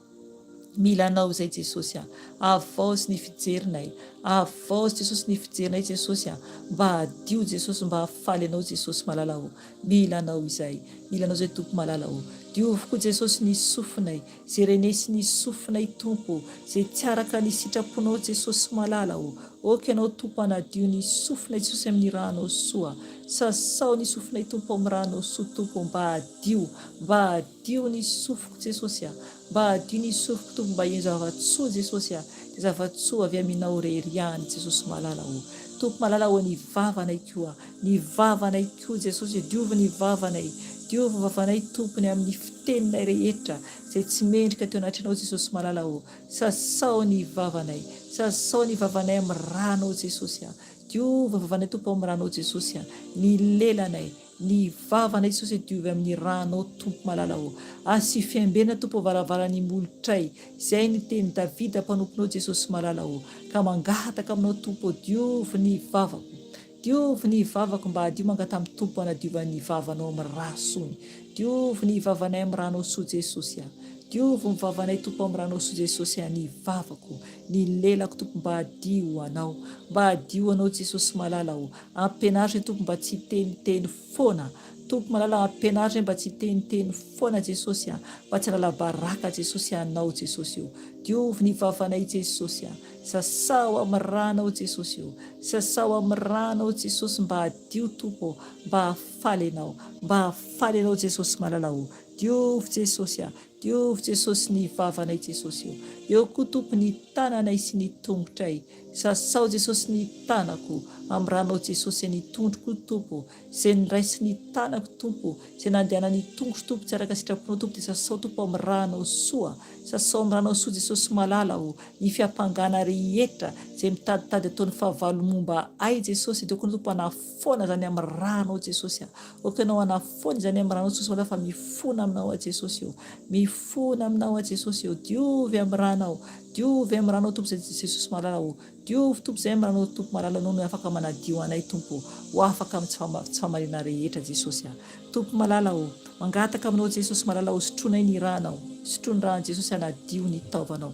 Mila Anao izay Jesosy a! Havaozy ny fijerinay. Havaozy Jesosy ny fijerinay Jesosy a! Mba hadio Jesosy mba hahafaly Anao Jesosy malala ô! Mila Anao izay. Mila Anao izay Tompo malala ô! Diovy koa Jesosy ny sofinay. Ze renesin'ny sofinay Tompo ô, ze tsy araka ny sitraponao Jesosy malala ô, ok Ianao Tompo hanadio ny sofinay Jesosy amin'ny ranao soa, sasao ny sofinay Tompo amin'ny ranao soa Tompo mba hadio, mba hadio ny sofiko Jesosy a, mba hadio ny sofiko Tompo mba heno zava-tsoa Jesosy a, dia zava-tsoa avy aminao irery ihany Jesosy malala ô, Tompo malala ô ny vavanay koa, ny vavanay koa Jesosy diovy ny vavanay, diovy ny vavanay Tompo ny amin'ny fiteninay rehetra izay tsy mendrika teo anatrehanao Jesosy malala ô, sasao ny vavanay, sasao ny vavanay amin'ny ranao Jesosy a, diovy ny vavanay Tompo amin'ny ranao Jesosy a, ny lelanay, ny vavanay Jesosy diovy amin'ny ranao Tompo malala ô, asio fiambenana Tompo varavaran'ny molotray, izay ny tenin'i Davida mpanomponao Jesosy malala ô, ka mangataka aminao Tompo ô, diovy ny vavako, Diovy ny vavako mba hadio mangataha amin'ny Tompo hanadiovany ny vavanao amin'ny ra sony. Diovy ny vavanay amin'ny ranao soa Jesosy a. Diovy ny vavanay Tompo amin'ny ranao soa Jesosy a ny vavako, ny lelako Tompo mba hadio Anao. Mba hadio Anao Jesosy malala o. Ampianaro zay Tompo mba tsy hiteniteny foana. Tompo malala ampianaro zay mba tsy hiteniteny foana Jesosy a. Mba tsy hanala baraka Jesosy Anao Jesosy o. Diovy ny vavanay Jesosy a. Sasao amin'ny ranao Jesosy o. Sasao amin'ny ranao Jesosy mba hadio Tompo ô, mba hahafaly Anao, mba hahafaly Anao Jesosy malala o. Diovy Jesosy a, diovy Jesosy ny vavanay Jesosy o. Eo koa Tompo ny tananay sy ny tongotray. Sasao Jesosy ny tanako amin'ny ranao Jesosy a, ny tondro koa Tompo, izay niraisin'ny tanako Tompo, izay nandehanan'ny tongotro Tompo tsy araka sitraponao Tompo dia sasao Tompo amin'ny ranao soa. Sasao amin'ny ranao soa Jesosy malala o, ny fiampangana rehetra izay mitaditady ataon'ny fahavalo momba ahy Jesosy dia aoka Tompo hanafoana izany amin'ny ranao Jesosy a, aoka Ianao hanafoana izany amin'ny ranao Jesosy malala fa mifona aminao aho Jesosy o, mifona aminao aho Jesosy o, diovy amin'ny ranao, diovy amin'ny ranao Tompo Jesosy malala o, Diovy Tompo izay aminao Tompo malala anao no afaka manadio anay Tompo o, ho afaka amin'ny tsy fahamarinana rehetra Jesosy a. Tompo malala o, mangataka aminao Jesosy malala o sotroinay ny ranao, sotroy ny ran'i Jesosy hanadio ny taovanao.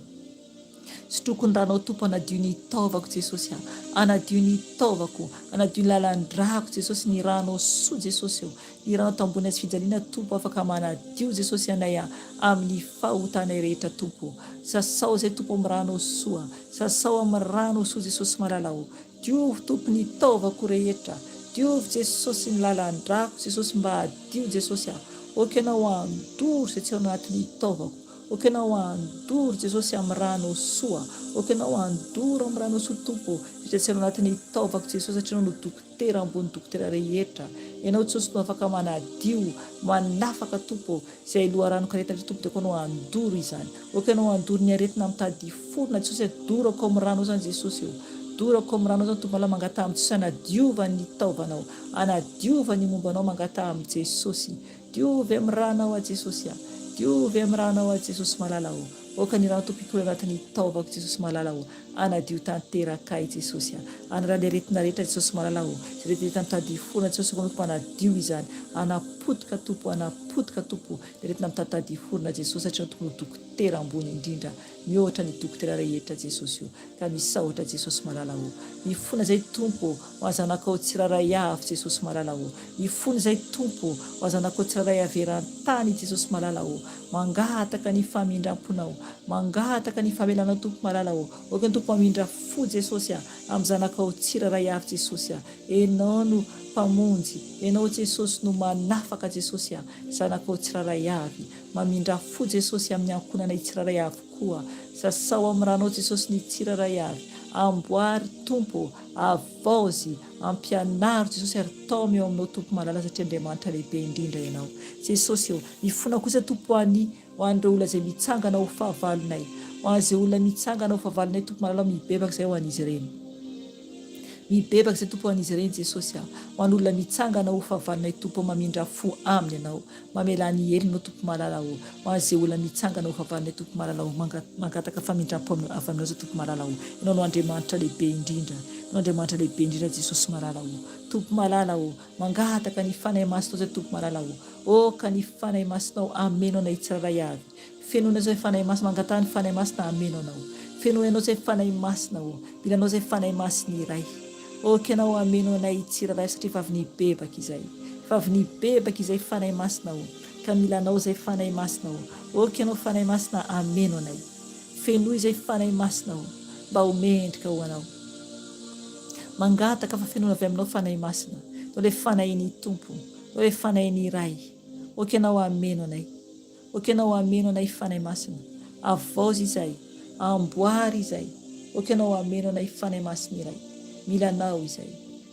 Sotroiko ny ranao Tompo anadio ny taovako Jesosy a! Anadio ny taovako, anadio ny lalan-drako Jesosy ny ranao soa Jesosy o! Ny ranao tambony hazo fijaliana Tompo afaka manadio Jesosy anay a! Amin'ny fahotanay rehetra Tompo. Sasao izay Tompo amin'ny ranao soa. Sasao amin'ny ranao soa Jesosy malala o! Diovy Tompo ny taovako rehetra. Diovy Jesosy ny lalan-drako Jesosy mba hadio Jesosy a! Ok Ianao handoro izay tsy ao anatin'ny taovako. Ok Ianao handoro Jesosy amin'ny ranao soa. Ok Ianao handoro amin'ny ranao soa Tompo izay tsy ao anatin'ny taovako Jesosy satria Ianao no dokotera ambony dokotera rehetra. Ianao Jesosy no afaka manadio, manafaka Tompo izay loharanon-karetina rehetra Tompo dia ok Ianao handoro izany. Ok Ianao handoro ny aretina mitady hiforona Jesosy a dorako amin'ny ranao izany Jesosy o. Dorako amin'ny ranao izany Tompo malala mangataha amin'i Jesosy hanadiovany ny taovanao, hanadiovany ny momba anao mangataha amin'i Jesosy. Diovy amin'ny ranao aho Jesosy a! Diovy amin'ny ranao aho Jesosy malala o! Aoka ny rano Tompo hikory anatin'ny taovako Jesosy malala o! Anadio tanteraka ahy Jesosy a! Anarany ny aretina rehetra Jesosy malala o! Izay rehetra mitady hifona Jesosy aoka Tompo anadio izany! Anapotika Tompo anapotika Tompo ny aretina mitady hiforona Jesosy satria Ianao Tompo no dokotera ambony indrindra mihoatra ny dokotera rehetra Jesosy o! Ka misaotra Jesosy malala o! Mifona izay Tompo o! Ho an zanakao tsirairay avy Jesosy malala o! Mifona izay Tompo o! Ho an zanakao tsirairay avy eran-tany Jesosy malala o! Mangataka ny famindram-ponao, mangataka ny famelanao Tompo malala o! Aoka ny Tompo hamindra fo Jesosy a! Amin'ny zanakao tsirairay avy Jesosy a! Enao no Mpamonjy, Enao Jesosy no manafaka Jesosy a! Zanakao tsirairay avy, mamindra fo Jesosy amin'ny ankohonanay tsirairay avy koa. Sasao amin'ny ranao Jesosy ny tsirairay avy. Amboary Tompo ô, avaozy, ampianaro Jesosy ary taomy eo aminao Tompo malala satria Andriamanitra lehibe indrindra Ianao. Jesosy ô, mifona kosa Tompo ho an'ny ho an'ireo olona izay mitsangana ho fahavalonay. Ho an'izay olona mitsangana ho fahavalonay Tompo malala mibebaka izay ho an'izy ireny. Mibebaka izay Tompo ho an'izy ireny Jesosy a. Ho an'olona mitsangana ho fahavalonay Tompo mamindra fo aminy Ianao. Mamelà ny helony ô Tompo malala ô. Ho an'izay olona mitsangana ho fahavalonay Tompo malala ô. Mangataka famindram-po avy aminao izay Tompo malala ô. Ianao no Andriamanitra lehibe indrindra. Ianao Andriamanitra lehibe indrindra Jesosy malala ô. Tompo malala ô. Mangataka ny Fanahy Masinao izay Tompo malala ô. Aoka ny Fanahy Masinao hameno anay tsirairay avy. Fenoina izay Fanahy Masina, mangataha ny Fanahy Masina hameno anao. Fenoy anao izay Fanahy Masina ô. Mila anao izay Fanahy Masina iray. Ok anao hameno anay tsirairay satria efa avy nibebaka izay. Efa avy nibebaka izay Fanahy Masina ô. Ka mila anao izay Fanahy Masina ô. Ok anao Fanahy Masina hameno anay. Fenoy izay Fanahy Masina ô. Mba ho mendrika ho anao. Mangataka fa fenoina avy aminao Fanahy Masina. Atao ilay Fanahin'ny Tompo. Atao ilay Fanahin'ny Ray. Ok anao hameno anay. Ok Ianao hameno anay Fanahy Masina. Avaozy izay. Amboary izay. Ok Ianao hameno anay Fanahy Masina iray. Mila Anao izay.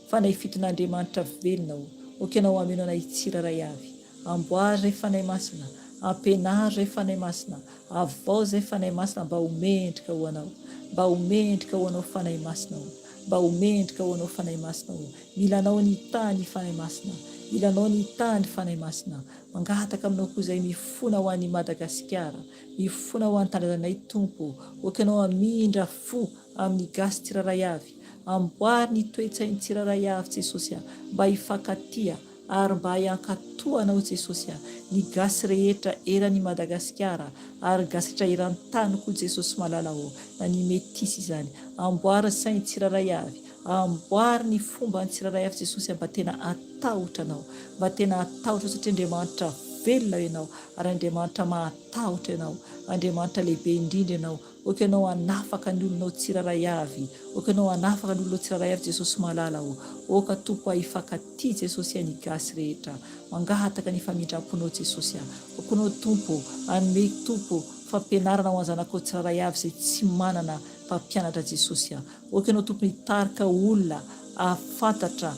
Fanahy fiton'Andriamanitra velona o. Ok Ianao hameno anay tsirairay avy. Amboary izay Fanahy Masina. Ampianaro izay Fanahy Masina. Avaozy izay Fanahy Masina mba ho mendrika ho Anao. Mba ho mendrika ho Anao Fanahy Masina o. Mba ho mendrika ho Anao Fanahy Masina o. Mila Anao ny tany Fanahy Masina. Mila Anao ny tany Fanahy Masina. Mangataka aminao koa izay mifona ho an'i Madagasikara, mifona ho an'i tanindrazanay Tompo, ok ianao hamindra fo amin'ny gasy tsirairay avy, amboary ny toe-tsainy tsirairay avy Jesosy a, mba hifankatia ary mba hiankatoa anao Jesosy a, ny gasy rehetra eran'i Madagasikara ary gasy rehetra eran-tany koa Jesosy malala ô, na ny metisy izany, amboary sainy tsirairay avy, Amboary ny fomba ny tsirairay avy Jesosy a mba tena atahotra anao mba tena atahotra anao satria Andriamanitra velona ianao ary Andriamanitra mahatahotra ianao Andriamanitra lehibe indrindra ianao ok ianao hanafaka ny olonao tsirairay avy ok ianao hanafaka ny olonao tsirairay avy Jesosy malala o oka Tompo a hifankatia Jesosy a ny gasy rehetra mangataka ny famindramponao Jesosy a ok ianao Tompo hanome Tompo fampianarana ho an'zanakao tsirairay avy izay tsy manana mpampianatra Jesosy a Ok ianao tokony hitarika olona ahafantatra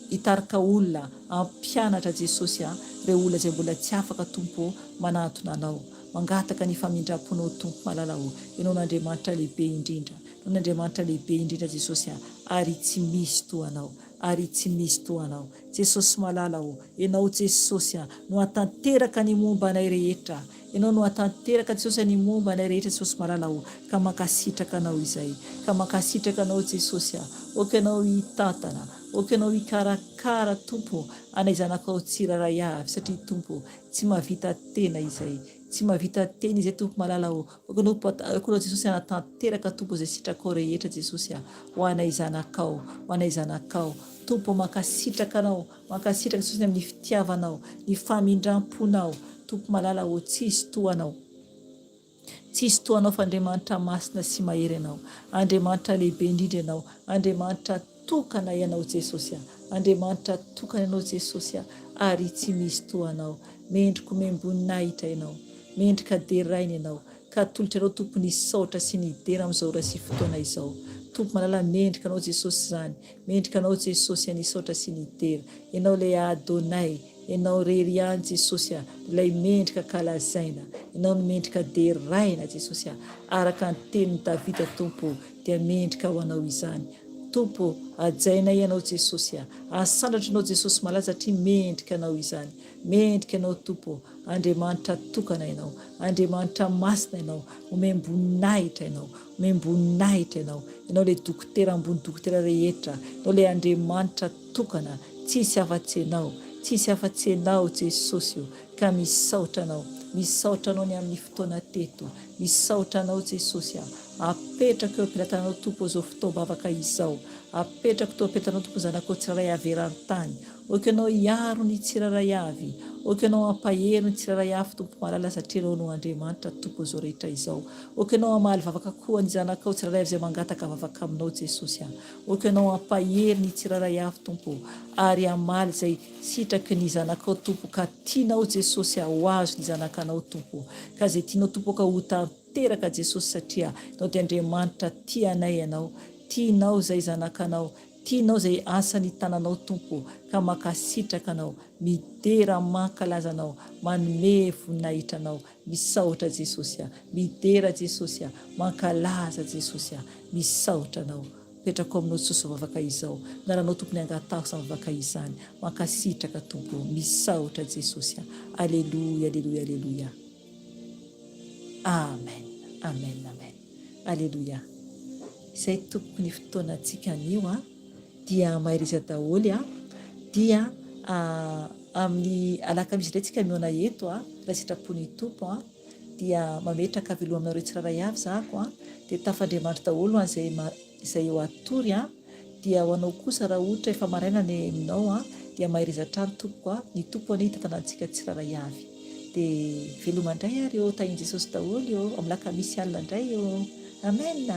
hitarika olona hampianatra Jesosy a reo olona izay mbola tsy afaka Tompo ô manantona anao mangataka ny famindramponao Tompo malala ô ianao no Andriamanitra lehibe indrindra ianao no Andriamanitra lehibe indrindra Jesosy a ary tsy misy toa anao ary tsy misy toa anao Jesosy malala ô ianao Jesosy a no hatanteraka ny momba anay rehetra Ianao no hatanteraka Jesosy a ny momba anay rehetra Jesosy malala o ka mankasitraka anao izay ka mankasitraka anao Jesosy a ok ianao hitantana ok ianao hikarakara Tompo anay zanakao tsirairay avy satria Tompo tsy mahavita tena izay. Tsy mahavita teny izay Tompo malala ô. Aoka Anao aoka Anao Jesosy hanatanteraka Tompo izay sitrakao rehetra Jesosy a. Ho anay zanakao, ho anay zanakao. Tompo ô mankasitraka Anao, mankasitraka Jesosy ny amin'ny fitiavanao, ny famindram-ponao. Tompo malala ô tsisy toa Anao. Tsisy toa Anao fa Andriamanitra masina sy mahery Ianao. Andriamanitra lehibe indrindra Ianao. Andriamanitra tokana Ianao Jesosy a. Andriamanitra tokana Ianao Jesosy a, ary tsy misy toa Anao. Mendrika omem-boninahitra Ianao. Mendrika deraina Ianao. Ka atolotra Anao Tompo ny saotra sy ny dera amin'izao ora sy fotoana izao. Tompo malala mendrika Anao Jesosy izany. Mendrika Anao Jesosy a ny saotra sy ny dera. Ianao ilay Adonai. Ianao irery ihany Jesosy a, ilay mendrika kalazaina, Ianao no mendrika deraina Jesosy a, araka ny tenin'i Davida Tompo dia mendrika ho Anao izany Tompo, hajainay Ianao Jesosy a, asandratra Ianao Jesosy malaza satria mendrika Anao izany, mendrika Ianao Tompo, Andriamanitra tokana Ianao, Andriamanitra masina Ianao, omem-boninahitra Ianao, omem-boninahitra Ianao, Ianao ilay dokotera ambony dokotera rehetra, Ianao ilay Andriamanitra tokana, Tsisy afa-tsy Ianao, tsisy afa-tsy Ianao Jesosy o, ka misaotra Anao, misaotra Anao ny amin'ny fotoana teto, misaotra Anao Jesosy a, apetrako eo am-pelatananao Tompo izao fotoam-bavaka izao, apetrako teo am-pelatananao Tompo ny zanakao tsirairay avy eran-tany, aoka Ianao hiaro ny tsirairay avy, aoka Ianao hampahery ny tsirairay avy Tompo malala satria Ianao no Andriamanitra Tompo izao rehetra izao, aoka Ianao hamaly vavaka koa ny zanakao tsirairay avy izay mangataka vavaka Aminao Jesosy a. Aoka Ianao hampahery ny tsirairay avy Tompo ô, ary hamaly izay sitraky ny zanakao Tompo ka tianao Jesosy a ho azo ny zanakanao Tompo ô, ka izay tianao Tompo aoka ho tanteraka Jesosy satria Ianao dia Andriamanitra tia anay Ianao, tianao izay zanakanao, tianao izay asan'ny tananao Tompo ô, ka mankasitraka Anao, midera mankalaza Anao, manome voninahitra Anao, Misaotra Jesosy a! Midera Jesosy a! Mankalaza Jesosy a! Misaotra Anao. Petrako aminao Jesosy vavaka izao. Anaranao Tompo ny angatahako izany vavaka izany. Mankasitraka Tompo o. Misaotra Jesosy a! Aleloia aleloia aleloia. Amen amen amen. Aleloia. Izay tompoko ny fotoanantsika anio a. Dia mahereza daholo a. Dia amin'ny alakamisy indray tsika mihaona eto a, raha sitrapon'ny Tompo a. Dia mametraka veloma aminareo tsirairay avy zahako a. Dia tafandriamandry daholo ho an'izay izay eo hatory a. Dia ho anao kosa raha ohatra efa maraina ny aminao a, dia mahereza hatrany tompoko a. Ny Tompo anie hitantana antsika tsirairay avy. Dia veloma indray ary ô, tahin'i Jesosy daholo ô, amin'ny alakamisy alina indray ô. Amen.